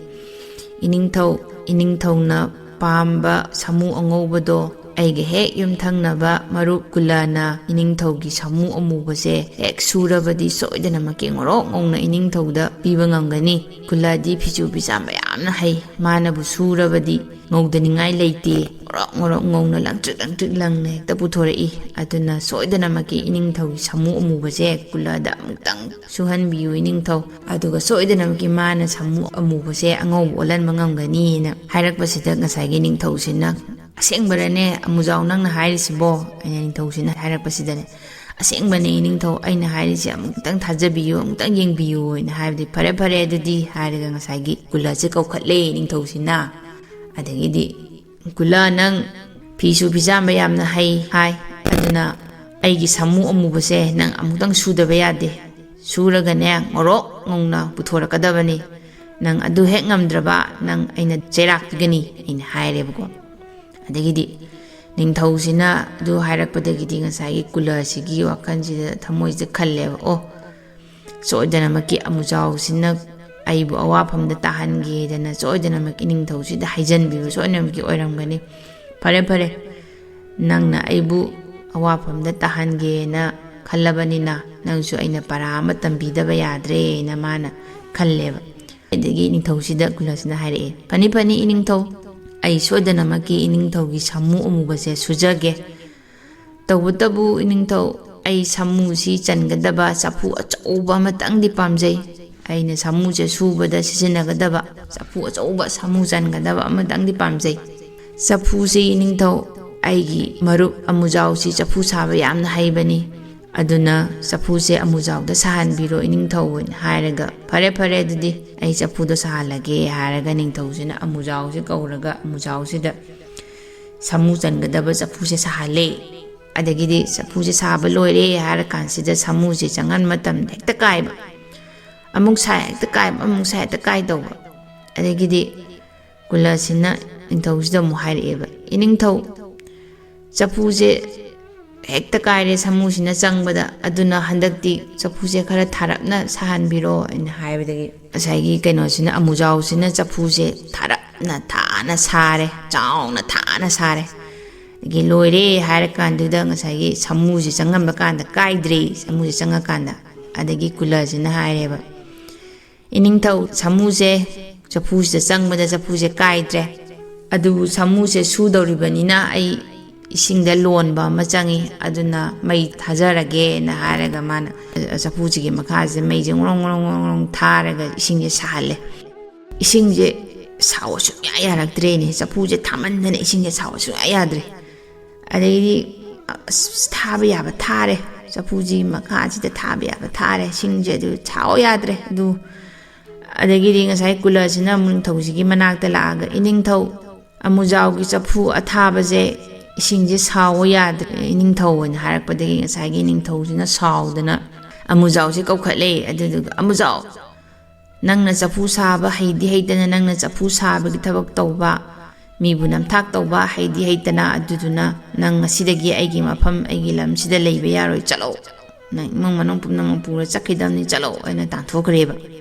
"ꯏꯅꯤꯡꯊꯧ, ꯏꯅꯤꯡꯊꯧꯅ ꯄꯥꯝꯕ ꯁꯥꯃꯨ ꯑꯉꯧꯕꯗꯣ ꯑꯩꯒ ꯍꯦꯛ ꯌꯨꯝꯊꯪꯅꯕ ꯃꯔꯨꯞ ꯀꯨꯂꯥꯅ ꯏꯅꯤꯡꯊꯧꯒꯤ ꯁꯥꯃꯨ ꯑꯃꯨꯕꯁꯦ ꯍꯦꯛ ꯁꯨꯔꯕꯗꯤ ꯁꯣꯏꯗꯅꯃꯛꯀꯤ ꯉꯧꯔꯣꯛ ꯉꯧꯅ ꯏꯅꯤꯡꯊꯧꯗ ꯄꯤꯕ ꯉꯝꯒꯅꯤ꯫ ꯀꯨꯂꯥꯗꯤ ꯐꯤꯁꯨ ꯐꯤꯆꯥꯝꯕ ꯌꯥꯝꯅ ꯍꯩ, ꯃꯥꯅꯕꯨ ꯁꯨꯔꯕꯗꯤ ꯉꯧꯗꯅꯤꯡꯉꯥꯏ ꯂꯩꯇꯦ, ꯉꯧꯔꯣꯛ ꯉꯧꯔꯣꯛ ꯉꯧꯅ ꯂꯪꯇ꯭ꯔꯤꯛ ꯂꯪꯇ꯭ꯔꯤꯛ ꯂꯪꯅ ꯍꯦꯛꯇ ꯄꯨꯊꯣꯔꯛꯏ꯫ ꯑꯗꯨꯅ ꯁꯣꯏꯗꯅꯃꯛꯀꯤ ꯏꯅꯤꯡꯊꯧꯒꯤ ꯁꯥꯃꯨ ꯑꯃꯨꯕꯁꯦ ꯀꯨꯂꯥꯗ ꯑꯃꯨꯛꯇꯪ ꯁꯨꯍꯟꯕꯤꯌꯨ ꯏꯅꯤꯡꯊꯧ, ꯑꯗꯨꯒ ꯁꯣꯏꯗꯅꯃꯛꯀꯤ ꯃꯥꯅ ꯁꯥꯃꯨ ꯑꯃꯨꯕꯁꯦ ꯑꯉꯧꯕ ꯑꯣꯜꯍꯟꯕ ꯉꯝꯒꯅꯤꯅ" ꯍꯥꯏꯔꯛꯄꯁꯤꯗ ꯉꯁꯥꯏꯒꯤ ꯅꯤꯡꯊꯧꯁꯤꯅ, "ꯑꯁꯦꯡꯕꯔꯅꯦ ꯑꯃꯨꯖꯥꯎ ꯅꯪꯅ ꯍꯥꯏꯔꯤꯁꯤꯕꯣ?" ꯑꯩꯅ ꯅꯤꯡꯊꯧꯁꯤꯅ ꯍꯥꯏꯔꯛꯄꯁꯤꯗꯅꯦ, "ꯑꯁꯦꯡꯕꯅꯦ ꯏꯅꯤꯡꯊꯧ, ꯑꯩꯅ ꯍꯥꯏꯔꯤꯁꯦ ꯑꯃꯨꯛꯇꯪ ꯊꯥꯖꯕꯤꯌꯨ, ꯑꯃꯨꯛꯇꯪ ꯌꯦꯡꯕꯤꯌꯨ" ꯍꯥꯏꯅ ꯍꯥꯏꯕꯗꯤ, "ꯐꯔꯦ, ꯐꯔꯦ, ꯑꯗꯨꯗꯤ" ꯍꯥꯏꯔꯒ ꯉꯁꯥꯏꯒꯤ ꯀꯨꯂꯁꯦ ꯀꯧꯈꯠꯂꯦ ꯏꯅꯤꯡꯊꯧꯁꯤꯅ꯫ ꯑꯗꯒꯤꯗꯤ "ꯀꯨꯂ, ꯅꯪ ꯐꯤꯁꯨ ꯐꯤꯖꯥꯝꯕ ꯌꯥꯝꯅ ꯍꯩ ꯍꯥꯏ, ꯑꯗꯨꯅ ꯑꯩꯒꯤ ꯁꯥꯃꯨ ꯑꯃꯨꯕꯁꯦ ꯅꯪ ꯑꯃꯨꯛꯇꯪ ꯁꯨꯗꯕ ꯌꯥꯗꯦ꯫ ꯁꯨꯔꯒꯅꯦ, ꯉꯧꯔꯣꯛ ꯉꯧꯅ ꯄꯨꯊꯣꯔꯛꯀꯗꯕꯅꯤ꯫ ꯅꯪ ꯑꯗꯨ ꯍꯦꯛ ꯉꯝꯗ꯭ꯔꯕ, ꯅꯪ ꯑꯩꯅ ꯆꯩꯔꯥꯛ ꯄꯤꯒꯅꯤ" ꯑꯩꯅ ꯍꯥꯏꯔꯦꯕꯀꯣ꯫ ꯑꯗꯒꯤꯗꯤ ꯅꯤꯡꯊꯧꯁꯤꯅ ꯑꯗꯨ ꯍꯥꯏꯔꯛꯄꯗꯒꯤꯗꯤ ꯉꯁꯥꯏꯒꯤ ꯀꯨꯂꯁꯤꯒꯤ ꯋꯥꯈꯜꯁꯤꯗ, ꯊꯃꯣꯏꯁꯤꯗ ꯈꯜꯂꯦꯕ, "ꯑꯣ, ꯁꯣꯏꯗꯅꯃꯛꯀꯤ ꯑꯃꯨꯖꯥꯎꯁꯤꯅ ꯑꯩꯕꯨ ꯑꯋꯥꯐꯝꯗ ꯇꯥꯍꯟꯒꯦꯗꯅ ꯁꯣꯏꯗꯅꯃꯛꯀꯤ ꯅꯤꯡꯊꯧꯁꯤꯗ ꯍꯥꯏꯖꯟꯕꯤꯕ ꯁꯣꯏꯗꯅꯃꯛꯀꯤ ꯑꯣꯏꯔꯝꯒꯅꯤ꯫ ꯐꯔꯦ, ꯐꯔꯦ, ꯅꯪꯅ ꯑꯩꯕꯨ ꯑꯋꯥꯐꯝꯗ ꯇꯥꯍꯟꯒꯦꯅ ꯈꯜꯂꯕꯅꯤꯅ ꯅꯪꯁꯨ ꯑꯩꯅ ꯄꯔꯥ ꯑꯃ ꯇꯝꯕꯤꯗꯕ ꯌꯥꯗ꯭ꯔꯦꯅ" ꯃꯥꯅ ꯈꯜꯂꯦꯕ꯫ ꯑꯗꯒꯤ ꯅꯤꯡꯊꯧꯁꯤꯗ, ꯀꯨꯂꯁꯤꯅ ꯍꯥꯏꯔꯛꯑꯦ, "ꯐꯅꯤ, ꯐꯅꯤ, ꯏꯅꯤꯡꯊꯧ, ꯑꯩ ꯁꯣꯏꯗꯅꯃꯛꯀꯤ ꯏꯅꯤꯡꯊꯧꯒꯤ ꯁꯥꯃꯨ ꯑꯃꯨꯕꯁꯦ ꯁꯨꯖꯒꯦ꯫ ꯇꯧꯕꯇꯕꯨ ꯏꯅꯤꯡꯊꯧ, ꯑꯩ ꯁꯥꯃꯨꯁꯤ ꯆꯟꯒꯗꯕ ꯆꯐꯨ ꯑꯆꯧꯕ ꯑꯃꯇꯪꯗꯤ ꯄꯥꯝꯖꯩ꯫ ꯑꯩꯅ ꯁꯥꯃꯨꯁꯦ ꯁꯨꯕꯗ ꯁꯤꯖꯤꯟꯅꯒꯗꯕ ꯆꯐꯨ ꯑꯆꯧꯕ, ꯁꯥꯃꯨ ꯆꯟꯒꯗꯕ ꯑꯃꯇꯪꯗꯤ ꯄꯥꯝꯖꯩ꯫ ꯆꯐꯨꯁꯤ ꯏꯅꯤꯡꯊꯧ, ꯑꯩꯒꯤ ꯃꯔꯨꯞ ꯑꯃꯨꯖꯥꯎꯁꯤ ꯆꯐꯨ ꯁꯥꯕ ꯌꯥꯝꯅ ꯍꯩꯕꯅꯤ꯫ ꯑꯗꯨꯅ ꯆꯐꯨꯁꯦ ꯑꯃꯨꯖꯥꯎꯗ ꯁꯥꯍꯟꯕꯤꯔꯣ ꯏꯅꯤꯡꯊꯧ" ꯍꯥꯏꯅ ꯍꯥꯏꯔꯒ, "ꯐꯔꯦ, ꯐꯔꯦ, ꯑꯗꯨꯗꯤ ꯑꯩ ꯆꯐꯨꯗꯣ ꯁꯥꯍꯜꯂꯒꯦ" ꯍꯥꯏꯔꯒ ꯅꯤꯡꯊꯧꯁꯤꯅ ꯑꯃꯨꯖꯥꯎꯁꯦ ꯀꯧꯔꯒ ꯑꯃꯨꯖꯥꯎꯁꯤꯗ ꯁꯥꯃꯨ ꯆꯟꯒꯗꯕ ꯆꯐꯨꯁꯦ ꯁꯥꯍꯜꯂꯦ꯫ ꯑꯗꯒꯤꯗꯤ ꯆꯐꯨꯁꯦ ꯁꯥꯕ ꯂꯣꯏꯔꯦ ꯍꯥꯏꯔ ꯀꯥꯟꯁꯤꯗ ꯁꯥꯃꯨꯁꯦ ꯆꯪꯍꯟ ꯃꯇꯝꯗ ꯍꯦꯛꯇ ꯀꯥꯏꯕ, ꯑꯃꯨꯛ ꯁꯥꯏ ꯍꯦꯛꯇ ꯀꯥꯏꯕ, ꯑꯃꯨꯛ ꯁꯥꯏ ꯍꯦꯛꯇ ꯀꯥꯏ ꯇꯧꯕ꯫ ꯑꯗꯒꯤꯗꯤ ꯀꯨꯂꯁꯤꯅ ꯅꯤꯡꯊꯧꯁꯤꯗ ꯑꯃꯨꯛ ꯍꯥꯏꯔꯛꯑꯦꯕ, "ꯏꯅꯤꯡꯊꯧ, ꯆꯐꯨꯁꯦ ꯍꯦꯛꯇ ꯀꯥꯏꯔꯦ ꯁꯥꯃꯨꯁꯤꯅ ꯆꯪꯕꯗ, ꯑꯗꯨꯅ ꯍꯟꯗꯛꯇꯤ ꯆꯐꯨꯁꯦ ꯈꯔ ꯊꯥꯔꯞꯅ ꯁꯥꯍꯟꯕꯤꯔꯣ" ꯍꯥꯏꯅ ꯍꯥꯏꯕꯗꯒꯤ ꯉꯁꯥꯏꯒꯤ ꯀꯩꯅꯣꯁꯤꯅ, ꯑꯃꯨꯖꯥꯎꯁꯤꯅ ꯆꯐꯨꯁꯦ ꯊꯥꯔꯞꯅ ꯊꯥꯅ ꯁꯥꯔꯦ, ꯆꯥꯎꯅ ꯊꯥꯅ ꯁꯥꯔꯦ꯫ ꯑꯗꯒꯤ ꯂꯣꯏꯔꯦ ꯍꯥꯏꯔ ꯀꯥꯟꯗꯨꯗ ꯉꯁꯥꯏꯒꯤ ꯁꯥꯃꯨꯁꯦ ꯆꯪꯉꯝꯕ ꯀꯥꯟꯗ ꯀꯥꯏꯗ꯭ꯔꯦ, ꯁꯥꯃꯨꯁꯦ ꯆꯪꯉꯀꯥꯟꯗ꯫ ꯑꯗꯒꯤ ꯀꯨꯂꯁꯤꯅ ꯍꯥꯏꯔꯦꯕ, "ꯏꯅꯤꯡꯊꯧ, ꯁꯥꯃꯨꯁꯦ ꯆꯐꯨꯁꯤꯗ ꯆꯪꯕꯗ ꯆꯐꯨꯁꯦ ꯀꯥꯏꯗ꯭ꯔꯦ꯫ ꯑꯗꯨꯕꯨ ꯁꯥꯃꯨꯁꯦ ꯁꯨꯗꯧꯔꯤꯕꯅꯤꯅ ꯑꯩ ꯏꯁꯤꯡꯗ ꯂꯣꯟꯕ ꯑꯃ ꯆꯪꯉꯤ, ꯑꯗꯨꯅ ꯃꯩ ꯊꯥꯖꯔꯒꯦꯅ" ꯍꯥꯏꯔꯒ ꯃꯥꯅ ꯆꯐꯨꯁꯤꯒꯤ ꯃꯈꯥꯁꯤꯗ ꯃꯩꯁꯦ ꯉꯣꯔꯣꯡ ꯉꯣꯔꯣꯡ ꯉꯣꯔꯣꯡ ꯉꯣꯔꯣꯡ ꯊꯥꯔꯒ ꯏꯁꯤꯡꯁꯦ ꯁꯥꯍꯜꯂꯦ꯫ ꯏꯁꯤꯡꯁꯦ ꯁꯥꯎꯕ ꯁꯨꯡꯌꯥ ꯌꯥꯔꯛꯇ꯭ꯔꯦꯅꯦ, ꯆꯐꯨꯁꯦ ꯊꯥꯃꯟꯗꯅ ꯏꯁꯤꯡꯁꯦ ꯁꯥꯎꯕ ꯁꯨꯡꯌꯥ ꯌꯥꯗ꯭ꯔꯦ꯫ ꯑꯗꯩꯗꯤ ꯑꯁ, ꯊꯥꯕ ꯌꯥꯕ ꯊꯥꯔꯦ, ꯆꯐꯨꯁꯤ ꯃꯈꯥꯁꯤꯗ ꯊꯥꯕ ꯌꯥꯕ ꯊꯥꯔꯦ, ꯁꯤꯡꯁꯦ ꯑꯗꯨ ꯁꯥꯎ ꯌꯥꯗ꯭ꯔꯦ꯫ ꯑꯗꯨ ꯑꯗꯒꯤꯗꯤ ꯉꯁꯥꯏ ꯀꯨꯂꯁꯤꯅ ꯑꯃꯨꯛ ꯅꯤꯡꯊꯧꯁꯤꯒꯤ ꯃꯅꯥꯛꯇ ꯂꯥꯛꯑꯒ, "ꯏꯅꯤꯡꯊꯧ, ꯑꯃꯨꯖꯥꯎꯒꯤ ꯆꯐꯨ ꯑꯊꯥꯕꯁꯦ, ꯏꯁꯤꯡꯁꯦ ꯁꯥꯎꯑꯣ ꯌꯥꯗ꯭ꯔꯦ, ꯏꯅꯤꯡꯊꯧ" ꯍꯥꯏꯅ ꯍꯥꯏꯔꯛꯄꯗꯒꯤ ꯉꯁꯥꯏꯒꯤ ꯅꯤꯡꯊꯧꯁꯤꯅ ꯁꯥꯎꯗꯅ ꯑꯃꯨꯖꯥꯎꯁꯦ ꯀꯧꯈꯠꯂꯦ꯫ ꯑꯗꯨꯗꯨꯒ, "ꯑꯃꯨꯖꯥꯎ, ꯅꯪꯅ ꯆꯐꯨ ꯁꯥꯕ ꯍꯩꯗꯤ ꯍꯩꯇꯅ, ꯅꯪꯅ ꯆꯐꯨ ꯁꯥꯕꯒꯤ ꯊꯕꯛ ꯇꯧꯕ, ꯃꯤꯕꯨ ꯅꯝꯊꯥꯛ ꯇꯧꯕ ꯍꯩꯗꯤ ꯍꯩꯇꯅ, ꯑꯗꯨꯗꯨꯅ ꯅꯪ ꯉꯁꯤꯗꯒꯤ ꯑꯩꯒꯤ ꯃꯐꯝ, ꯑꯩꯒꯤ ꯂꯝꯁꯤꯗ ꯂꯩꯕ ꯌꯥꯔꯣꯏ, ꯆꯠꯂꯣ, ꯅꯪ ꯏꯃꯨꯡ ꯃꯅꯨꯡ ꯄꯨꯝꯅꯃꯛ ꯄꯨꯔ ꯆꯠꯈꯤꯗꯕꯅꯤ, ꯆꯠꯂꯣ" ꯍꯥꯏꯅ ꯇꯥꯟꯊꯣꯛꯈ꯭ꯔꯦꯕ꯫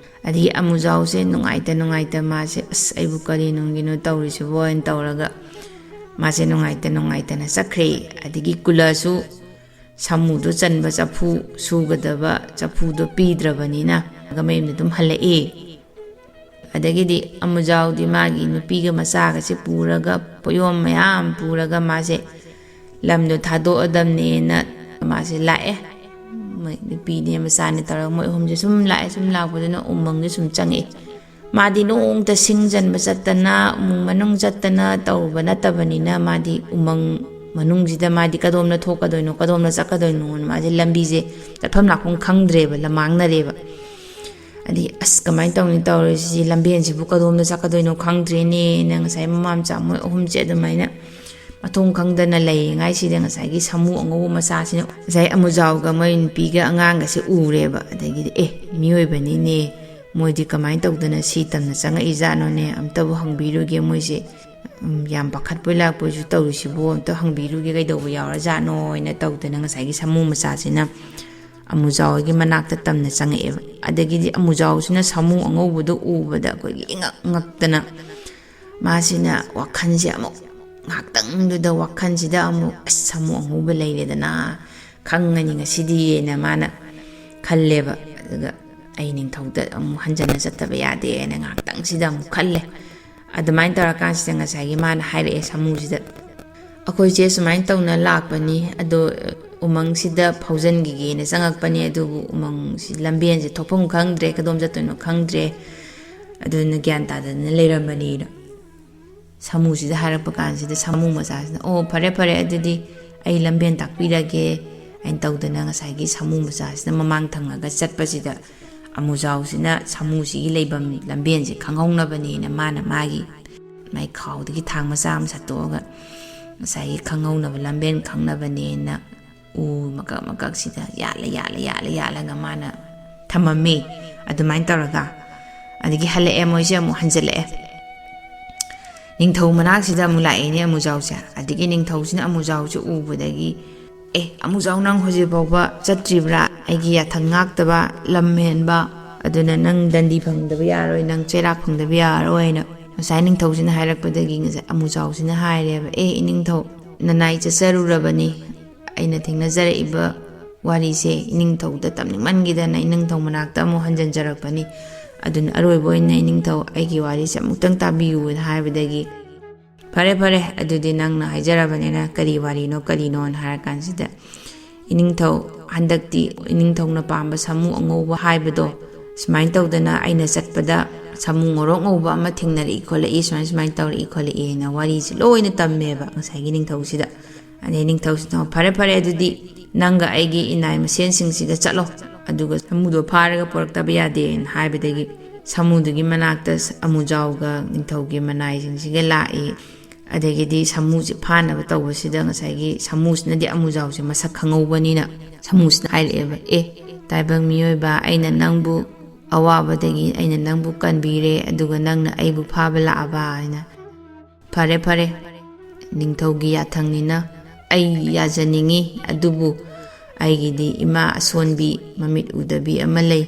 ꯑꯗꯒꯤ ꯑꯃꯨꯖꯥꯎꯁꯦ ꯅꯨꯡꯉꯥꯏꯇ ꯅꯨꯡꯉꯥꯏꯇ ꯃꯥꯁꯦ, "ꯑꯁ, ꯑꯩꯕꯨ ꯀꯔꯤ ꯅꯨꯡꯒꯤꯅꯣ ꯇꯧꯔꯤꯁꯤꯕꯣ?" ꯍꯥꯏꯅ ꯇꯧꯔꯒ ꯃꯥꯁꯦ ꯅꯨꯡꯉꯥꯏꯇ ꯅꯨꯡꯉꯥꯏꯇꯅ ꯆꯠꯈ꯭ꯔꯦ꯫ ꯑꯗꯒꯤ ꯀꯨꯂꯁꯨ ꯁꯥꯃꯨꯗꯣ ꯆꯟꯕ ꯆꯐꯨ, ꯁꯨꯒꯗꯕ ꯆꯐꯨꯗꯣ ꯄꯤꯗ꯭ꯔꯕꯅꯤꯅ ꯃꯌꯨꯝꯗ ꯑꯗꯨꯝ ꯍꯜꯂꯛꯑꯦ꯫ ꯑꯗꯒꯤꯗꯤ ꯑꯃꯨꯖꯥꯎꯗꯤ ꯃꯥꯒꯤ ꯅꯨꯄꯤꯒ ꯃꯆꯥꯒꯁꯦ ꯄꯨꯔꯒ, ꯄꯣꯌꯣꯝ ꯃꯌꯥꯝ ꯄꯨꯔꯒ ꯃꯥꯁꯦ ꯂꯝꯗꯣ ꯊꯥꯗꯣꯛꯑꯗꯝꯅꯦꯅ ꯃꯥꯁꯦ ꯂꯥꯛꯑꯦ꯫ ꯃꯣꯏ ꯅꯨꯄꯤꯅꯦ ꯃꯆꯥꯅꯦ ꯇꯧꯔꯒ ꯃꯣꯏ ꯑꯍꯨꯝꯁꯦ ꯁꯨꯝ ꯂꯥꯛꯑꯦ, ꯁꯨꯝ ꯂꯥꯛꯄꯗꯨꯅ ꯎꯃꯪꯁꯦ ꯁꯨꯝ ꯆꯪꯉꯛꯑꯦ꯫ ꯃꯥꯗꯤ ꯅꯣꯡꯇ ꯁꯤꯡ ꯆꯟꯕ ꯆꯠꯇꯅ, ꯎꯃꯪ ꯃꯅꯨꯡ ꯆꯠꯇꯅ ꯇꯧꯔꯨꯕ ꯅꯠꯇꯕꯅꯤꯅ, ꯃꯥꯗꯤ ꯎꯃꯪ ꯃꯅꯨꯡꯁꯤꯗ ꯃꯥꯗꯤ ꯀꯗꯣꯝꯗ ꯊꯣꯛꯀꯗꯣꯏꯅꯣ, ꯀꯗꯣꯝꯗ ꯆꯠꯀꯗꯣꯏꯅꯣꯅ ꯃꯥꯁꯦ ꯂꯝꯕꯤꯁꯦ, ꯆꯠꯐꯝ ꯂꯥꯛꯐꯝ ꯈꯪꯗ꯭ꯔꯦꯕ, ꯂꯝꯃꯥꯡꯅꯔꯦꯕ꯫ ꯑꯗꯩ, "ꯑꯁ, ꯀꯃꯥꯏꯅ ꯇꯧꯅꯤ ꯇꯧꯔꯤꯁꯤ? ꯂꯝꯕꯦꯟꯁꯤꯕꯨ ꯀꯗꯣꯝꯗ ꯆꯠꯀꯗꯣꯏꯅꯣ ꯈꯪꯗ꯭ꯔꯦꯅꯦꯅ" ꯉꯁꯥꯏ ꯃꯃꯥ ꯃꯆꯥ ꯃꯣꯏ ꯑꯍꯨꯝꯁꯦ ꯑꯗꯨꯃꯥꯏꯅ ꯃꯊꯣꯡ ꯈꯪꯗꯅ ꯂꯩꯔꯤꯉꯩꯁꯤꯗ, ꯉꯁꯥꯏꯒꯤ ꯁꯥꯃꯨ ꯑꯉꯧꯕ ꯃꯆꯥꯁꯤꯅ ꯉꯁꯥꯏ ꯑꯃꯨꯖꯥꯎꯒ ꯃꯣꯏ ꯅꯨꯄꯤꯒ ꯑꯉꯥꯡꯒꯁꯦ ꯎꯔꯦꯕ꯫ ꯑꯗꯒꯤꯗꯤ, "ꯑꯦ, ꯃꯤꯑꯣꯏꯕꯅꯤꯅꯦ, ꯃꯣꯏꯗꯤ ꯀꯃꯥꯏꯅ ꯇꯧꯗꯅ ꯁꯤ ꯇꯝꯅ ꯆꯪꯉꯛꯏꯖꯥꯠꯅꯣꯅꯦ? ꯑꯝꯇꯕꯨ ꯍꯪꯕꯤꯔꯨꯒꯦ ꯃꯣꯏꯁꯦ꯫ ꯎꯝ, ꯌꯥꯝ ꯄꯥꯈꯠꯄꯣꯏ ꯂꯥꯛꯄꯣꯏꯁꯨ ꯇꯧꯔꯤꯁꯤꯕꯨ, ꯑꯝꯇ ꯍꯪꯕꯤꯔꯨꯒꯦ, ꯀꯩꯗꯧꯕ ꯌꯥꯎꯔꯖꯥꯠꯅꯣ?" ꯍꯥꯏꯅ ꯇꯧꯗꯅ ꯉꯁꯥꯏꯒꯤ ꯁꯥꯃꯨ ꯃꯆꯥꯁꯤꯅ ꯑꯃꯨꯖꯥꯎꯒꯤ ꯃꯅꯥꯛꯇ ꯇꯝꯅ ꯆꯪꯉꯛꯑꯦꯕ꯫ ꯑꯗꯒꯤꯗꯤ ꯑꯃꯨꯖꯥꯎꯁꯤꯅ ꯁꯥꯃꯨ ꯑꯉꯧꯕꯗꯣ ꯎꯕꯗ ꯑꯩꯈꯣꯏꯒꯤ ꯏꯉꯛ ꯉꯛꯇꯅ, ꯃꯥꯁꯤꯅ ꯋꯥꯈꯜꯁꯦ ꯑꯃꯨꯛ, ꯉꯥꯏꯍꯥꯛꯇꯪꯗꯨꯗ ꯋꯥꯈꯜꯁꯤꯗ ꯑꯃꯨꯛ, "ꯑꯁ, ꯁꯥꯃꯨ ꯑꯉꯧꯕ ꯂꯩꯔꯦꯗꯅ, ꯈꯪꯉꯅꯤ ꯉꯁꯤꯗꯤꯅ" ꯃꯥꯅ ꯈꯜꯂꯦꯕ꯫ ꯑꯗꯨꯒ, "ꯑꯩ ꯅꯤꯡꯊꯧꯗ ꯑꯃꯨꯛ ꯍꯟꯖꯟꯅ ꯆꯠꯇꯕ ꯌꯥꯗꯦꯅ" ꯉꯥꯏꯍꯥꯛꯇꯪꯁꯤꯗ ꯑꯃꯨꯛ ꯈꯜꯂꯦ꯫ ꯑꯗꯨꯃꯥꯏꯅ ꯇꯧꯔꯀꯥꯟꯁꯤꯗ ꯉꯁꯥꯏꯒꯤ ꯃꯥꯅ ꯍꯥꯏꯔꯛꯑꯦ ꯁꯥꯃꯨꯁꯤꯗ, "ꯑꯩꯈꯣꯏꯁꯦ ꯁꯨꯃꯥꯏꯅ ꯇꯧꯅ ꯂꯥꯛꯄꯅꯤ, ꯑꯗꯣ ꯎꯃꯪꯁꯤꯗ ꯐꯥꯎꯖꯟꯈꯤꯒꯦꯅ ꯆꯪꯉꯛꯄꯅꯤ, ꯑꯗꯨꯕꯨ ꯎꯃꯪꯁꯤ ꯂꯝꯕꯦꯟꯁꯦ ꯊꯣꯛꯐꯝ ꯈꯪꯗ꯭ꯔꯦ, ꯀꯗꯣꯝ ꯆꯠꯇꯣꯏꯅꯣ ꯈꯪꯗ꯭ꯔꯦ, ꯑꯗꯨꯅ ꯒ꯭ꯌꯥꯟ ꯇꯥꯗꯅ ꯂꯩꯔꯝꯕꯅꯤꯅ" ꯁꯥꯃꯨꯁꯤꯗ ꯍꯥꯏꯔꯛꯄ ꯀꯥꯟꯁꯤꯗ ꯁꯥꯃꯨ ꯃꯆꯥꯁꯤꯅ, "ꯑꯣ, ꯐꯔꯦ, ꯐꯔꯦ, ꯑꯗꯨꯗꯤ ꯑꯩ ꯂꯝꯕꯦꯟ ꯇꯥꯛꯄꯤꯔꯒꯦ, ꯑꯗꯨꯃꯥꯏꯅ ꯇꯧꯗꯅ ꯉꯁꯥꯏꯒꯤ ꯁꯥꯃꯨ ꯃꯆꯥꯁꯤꯅ ꯃꯃꯥꯡ ꯊꯪꯂꯒ ꯆꯠꯄꯁꯤꯗ ꯑꯃꯨꯖꯥꯎꯁꯤꯅ ꯁꯥꯃꯨꯁꯤꯒꯤ ꯂꯩꯐꯝ ꯂꯝꯕꯦꯟꯁꯦ ꯈꯪꯍꯧꯅꯕꯅꯦꯅ ꯃꯥꯅ ꯃꯥꯒꯤ ꯃꯥꯏ ꯈꯥꯎꯗꯒꯤ ꯊꯥꯡ ꯃꯆꯥ ꯑꯃ ꯁꯠꯇꯣꯛꯑꯒ ꯉꯁꯥꯏꯒꯤ ꯈꯪꯍꯧꯅꯕ ꯂꯝꯕꯦꯟ ꯈꯪꯅꯕꯅꯦꯅ ꯎ ꯃꯀꯛ ꯃꯀꯛꯁꯤꯗ ꯌꯥꯜꯂ ꯌꯥꯜꯂ ꯌꯥꯜꯂ ꯌꯥꯜꯂꯒ ꯃꯥꯅ ꯊꯝꯃꯝꯃꯤ꯫ ꯑꯗꯨꯃꯥꯏꯅ ꯇꯧꯔꯒ ꯑꯗꯒꯤ ꯍꯜꯂꯛꯑꯦ, ꯃꯣꯏꯁꯦ ꯑꯃꯨꯛ ꯍꯟꯖꯜꯂꯛꯑꯦ꯫ ꯅꯤꯡꯊꯧ ꯃꯅꯥꯛꯁꯤꯗ ꯑꯃꯨꯛ ꯂꯥꯛꯑꯦꯅꯦ ꯑꯃꯨꯖꯥꯎꯁꯦ꯫ ꯑꯗꯒꯤ ꯅꯤꯡꯊꯧꯁꯤꯅ ꯑꯃꯨꯖꯥꯎꯁꯦ ꯎꯕꯗꯒꯤ, "ꯑꯦ, ꯑꯃꯨꯖꯥꯎ, ꯅꯪ ꯍꯧꯖꯤꯛ ꯐꯥꯎꯕ ꯆꯠꯇ꯭ꯔꯤꯕ꯭ꯔꯥ? ꯑꯩꯒꯤ ꯌꯥꯊꯪ ꯉꯥꯛꯇꯕ ꯂꯝ ꯍꯦꯟꯕ, ꯑꯗꯨꯅ ꯅꯪ ꯗꯟꯗꯤ ꯐꯪꯗꯕ ꯌꯥꯔꯣꯏ, ꯅꯪ ꯆꯩꯔꯥꯛ ꯐꯪꯗꯕ ꯌꯥꯔꯣꯏ" ꯍꯥꯏꯅ ꯉꯁꯥꯏ ꯅꯤꯡꯊꯧꯁꯤꯅ ꯍꯥꯏꯔꯛꯄꯗꯒꯤ ꯉꯁꯥꯏ ꯑꯃꯨꯖꯥꯎꯁꯤꯅ ꯍꯥꯏꯔꯦꯕ, "ꯑꯦ, ꯏꯅꯤꯡꯊꯧ, ꯅꯅꯥꯏ ꯆꯠꯆꯔꯨꯔꯕꯅꯤ꯫ ꯑꯩꯅ ꯊꯦꯡꯅꯖꯔꯛꯏꯕ ꯋꯥꯔꯤꯁꯦ ꯏꯅꯤꯡꯊꯧꯗ ꯇꯝꯅꯤꯡꯃꯟꯈꯤꯗꯅ ꯏꯅꯤꯡꯊꯧ ꯃꯅꯥꯛꯇ ꯑꯃꯨꯛ ꯍꯟꯖꯤꯟꯖꯔꯛꯄꯅꯤ꯫ ꯑꯗꯨꯅ ꯑꯔꯣꯏꯕ ꯑꯣꯏꯅ ꯏꯅꯤꯡꯊꯧ, ꯑꯩꯒꯤ ꯋꯥꯔꯤꯁꯦ ꯑꯃꯨꯛꯇꯪ ꯇꯥꯕꯤꯌꯨꯅ" ꯍꯥꯏꯕꯗꯒꯤ, "ꯐꯔꯦ, ꯐꯔꯦ, ꯑꯗꯨꯗꯤ ꯅꯪꯅ ꯍꯥꯏꯖꯔꯕꯅꯤꯅ ꯀꯔꯤ ꯋꯥꯔꯤꯅꯣ, ꯀꯔꯤꯅꯣꯅ" ꯍꯥꯏꯔꯀꯥꯟꯁꯤꯗ, "ꯏꯅꯤꯡꯊꯧ, ꯍꯟꯗꯛꯇꯤ ꯏꯅꯤꯡꯊꯧꯅ ꯄꯥꯝꯕ ꯁꯥꯃꯨ ꯑꯉꯧꯕ ꯍꯥꯏꯕꯗꯣ ꯁꯨꯃꯥꯏꯅ ꯇꯧꯗꯅ ꯑꯩꯅ ꯆꯠꯄꯗ ꯁꯥꯃꯨ ꯉꯣꯔꯣꯛ ꯉꯧꯕ ꯑꯃ ꯊꯦꯡꯅꯔꯛꯏ ꯈꯣꯠꯂꯛꯏ, ꯁꯨꯃꯥꯏꯅ ꯁꯨꯃꯥꯏꯅ ꯇꯧꯔꯛꯏ ꯈꯣꯠꯂꯛꯏꯅ" ꯋꯥꯔꯤꯁꯤ ꯂꯣꯏꯅ ꯇꯝꯃꯦꯕ ꯉꯁꯥꯏꯒꯤ ꯅꯤꯡꯊꯧꯁꯤꯗ꯫ ꯑꯗꯩ ꯅꯤꯡꯊꯧꯁꯤꯅ, "ꯐꯔꯦ, ꯐꯔꯦ, ꯑꯗꯨꯗꯤ ꯅꯪꯒ ꯑꯩꯒꯤ ꯏꯅꯥꯏ ꯃꯁꯦꯟꯁꯤꯡꯁꯤꯒ ꯆꯠꯂꯣ, ꯑꯗꯨꯒ ꯁꯥꯃꯨꯗꯣ ꯐꯥꯔꯒ ꯄꯨꯔꯛꯇꯕ ꯌꯥꯗꯦꯅ" ꯍꯥꯏꯕꯗꯒꯤ ꯁꯥꯃꯨꯗꯨꯒꯤ ꯃꯅꯥꯛꯇ ꯑꯃꯨꯖꯥꯎꯒ ꯅꯤꯡꯊꯧꯒꯤ ꯃꯅꯥꯏꯁꯤꯡꯁꯤꯒ ꯂꯥꯛꯏ꯫ ꯑꯗꯒꯤꯗꯤ ꯁꯥꯃꯨꯁꯦ ꯐꯥꯅꯕ ꯇꯧꯕꯁꯤꯗ ꯉꯁꯥꯏꯒꯤ ꯁꯥꯃꯨꯁꯤꯅꯗꯤ ꯑꯃꯨꯖꯥꯎꯁꯦ ꯃꯁꯛ ꯈꯪꯍꯧꯕꯅꯤꯅ ꯁꯥꯃꯨꯁꯤꯅ ꯍꯥꯏꯔꯛꯑꯦꯕ, "ꯑꯦ, ꯇꯥꯏꯕꯪ ꯃꯤꯑꯣꯏꯕ, ꯑꯩꯅ ꯅꯪꯕꯨ ꯑꯋꯥꯕꯗꯒꯤ ꯑꯩꯅ ꯅꯪꯕꯨ ꯀꯟꯕꯤꯔꯦ, ꯑꯗꯨꯒ ꯅꯪꯅ ꯑꯩꯕꯨ ꯐꯥꯕ ꯂꯥꯛꯑꯕ" ꯍꯥꯏꯅ꯫ "ꯐꯔꯦ, ꯐꯔꯦ, ꯅꯤꯡꯊꯧꯒꯤ ꯌꯥꯊꯪꯅꯤꯅ ꯑꯩ ꯌꯥꯖꯅꯤꯡꯉꯤ, ꯑꯗꯨꯕꯨ ꯑꯩꯒꯤꯗꯤ ꯏꯃꯥ ꯑꯁꯣꯟꯕꯤ, ꯃꯃꯤꯠ ꯎꯗꯕꯤ ꯑꯃ ꯂꯩ꯫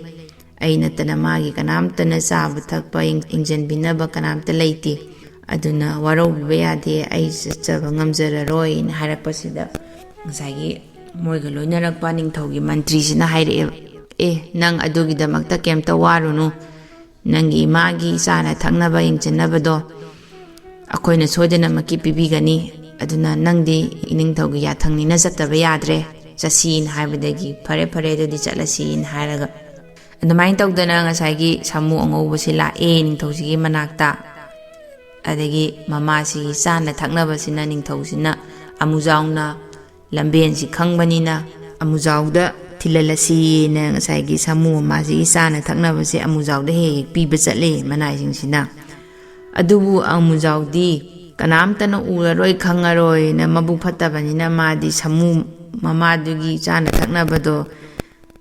ꯑꯩ ꯅꯠꯇꯅ ꯃꯥꯒꯤ ꯀꯅꯥꯝꯇꯅ ꯆꯥꯕ ꯊꯛꯄ ꯌꯦꯡ-, ꯌꯦꯡꯁꯤꯟꯕꯤꯅꯕ ꯀꯅꯥꯝꯇ ꯂꯩꯇꯦ꯫ ꯑꯗꯨꯅ ꯋꯥꯔꯧꯕꯤꯕ ꯌꯥꯗꯦ, ꯑꯩ ꯆꯠꯆꯕ ꯉꯝꯖꯔꯔꯣꯏꯅ" ꯍꯥꯏꯔꯛꯄꯁꯤꯗ ꯉꯁꯥꯏꯒꯤ ꯃꯣꯏꯒ ꯂꯣꯏꯅꯔꯛꯄ ꯅꯤꯡꯊꯧꯒꯤ ꯃꯟꯇ꯭ꯔꯤꯁꯤꯅ ꯍꯥꯏꯔꯛꯑꯦꯕ, "ꯑꯦ, ꯅꯪ ꯑꯗꯨꯒꯤꯗꯃꯛꯇ ꯀꯩꯝꯇ ꯋꯥꯔꯨꯅꯨ꯫ ꯅꯪꯒꯤ ꯏꯃꯥꯒꯤ ꯆꯥꯅ ꯊꯛꯅꯕ ꯌꯦꯡꯁꯤꯟꯅꯕꯗꯣ ꯑꯩꯈꯣꯏꯅ ꯁꯣꯏꯗꯅꯃꯛꯀꯤ ꯄꯤꯕꯤꯒꯅꯤ꯫ ꯑꯗꯨꯅ ꯅꯪꯗꯤ ꯏꯅꯤꯡꯊꯧꯒꯤ ꯌꯥꯊꯪꯅꯤꯅ ꯆꯠꯇꯕ ꯌꯥꯗ꯭ꯔꯦ꯫ ꯆꯠꯁꯤꯅ" ꯍꯥꯏꯕꯗꯒꯤ, "ꯐꯔꯦ, ꯐꯔꯦ, ꯑꯗꯨꯗꯤ ꯆꯠꯂꯁꯤꯅ" ꯍꯥꯏꯔꯒ ꯑꯗꯨꯃꯥꯏꯅ ꯇꯧꯗꯅ ꯉꯁꯥꯏꯒꯤ ꯁꯥꯃꯨ ꯑꯉꯧꯕꯁꯤ ꯂꯥꯛꯑꯦ ꯅꯤꯡꯊꯧꯁꯤꯒꯤ ꯃꯅꯥꯛꯇ꯫ ꯑꯗꯒꯤ ꯃꯃꯥꯁꯤꯒꯤ ꯆꯥꯅ ꯊꯛꯅꯕꯁꯤꯅ ꯅꯤꯡꯊꯧꯁꯤꯅ ꯑꯃꯨꯖꯥꯎꯅ ꯂꯝꯕꯦꯟꯁꯤ ꯈꯪꯕꯅꯤꯅ ꯑꯃꯨꯖꯥꯎꯗ ꯊꯤꯜꯍꯜꯂꯁꯤꯅ ꯉꯁꯥꯏꯒꯤ ꯁꯥꯃꯨ ꯃꯃꯥꯁꯤꯒꯤ ꯆꯥꯅ ꯊꯛꯅꯕꯁꯦ ꯑꯃꯨꯖꯥꯎꯗ ꯍꯦꯛ ꯍꯦꯛ ꯄꯤꯕ ꯆꯠꯂꯦ ꯃꯅꯥꯏꯁꯤꯡꯁꯤꯅ꯫ ꯑꯗꯨꯕꯨ ꯑꯃꯨꯖꯥꯎꯗꯤ ꯀꯅꯥꯝꯇꯅ ꯎꯔꯔꯣꯏ, ꯈꯪꯉꯔꯣꯏꯅ, ꯃꯕꯨꯛ ꯐꯠꯇꯕꯅꯤꯅ ꯃꯥꯗꯤ ꯁꯥꯃꯨ ꯃꯃꯥꯗꯨꯒꯤ ꯆꯥꯅ ꯊꯛꯅꯕꯗꯣ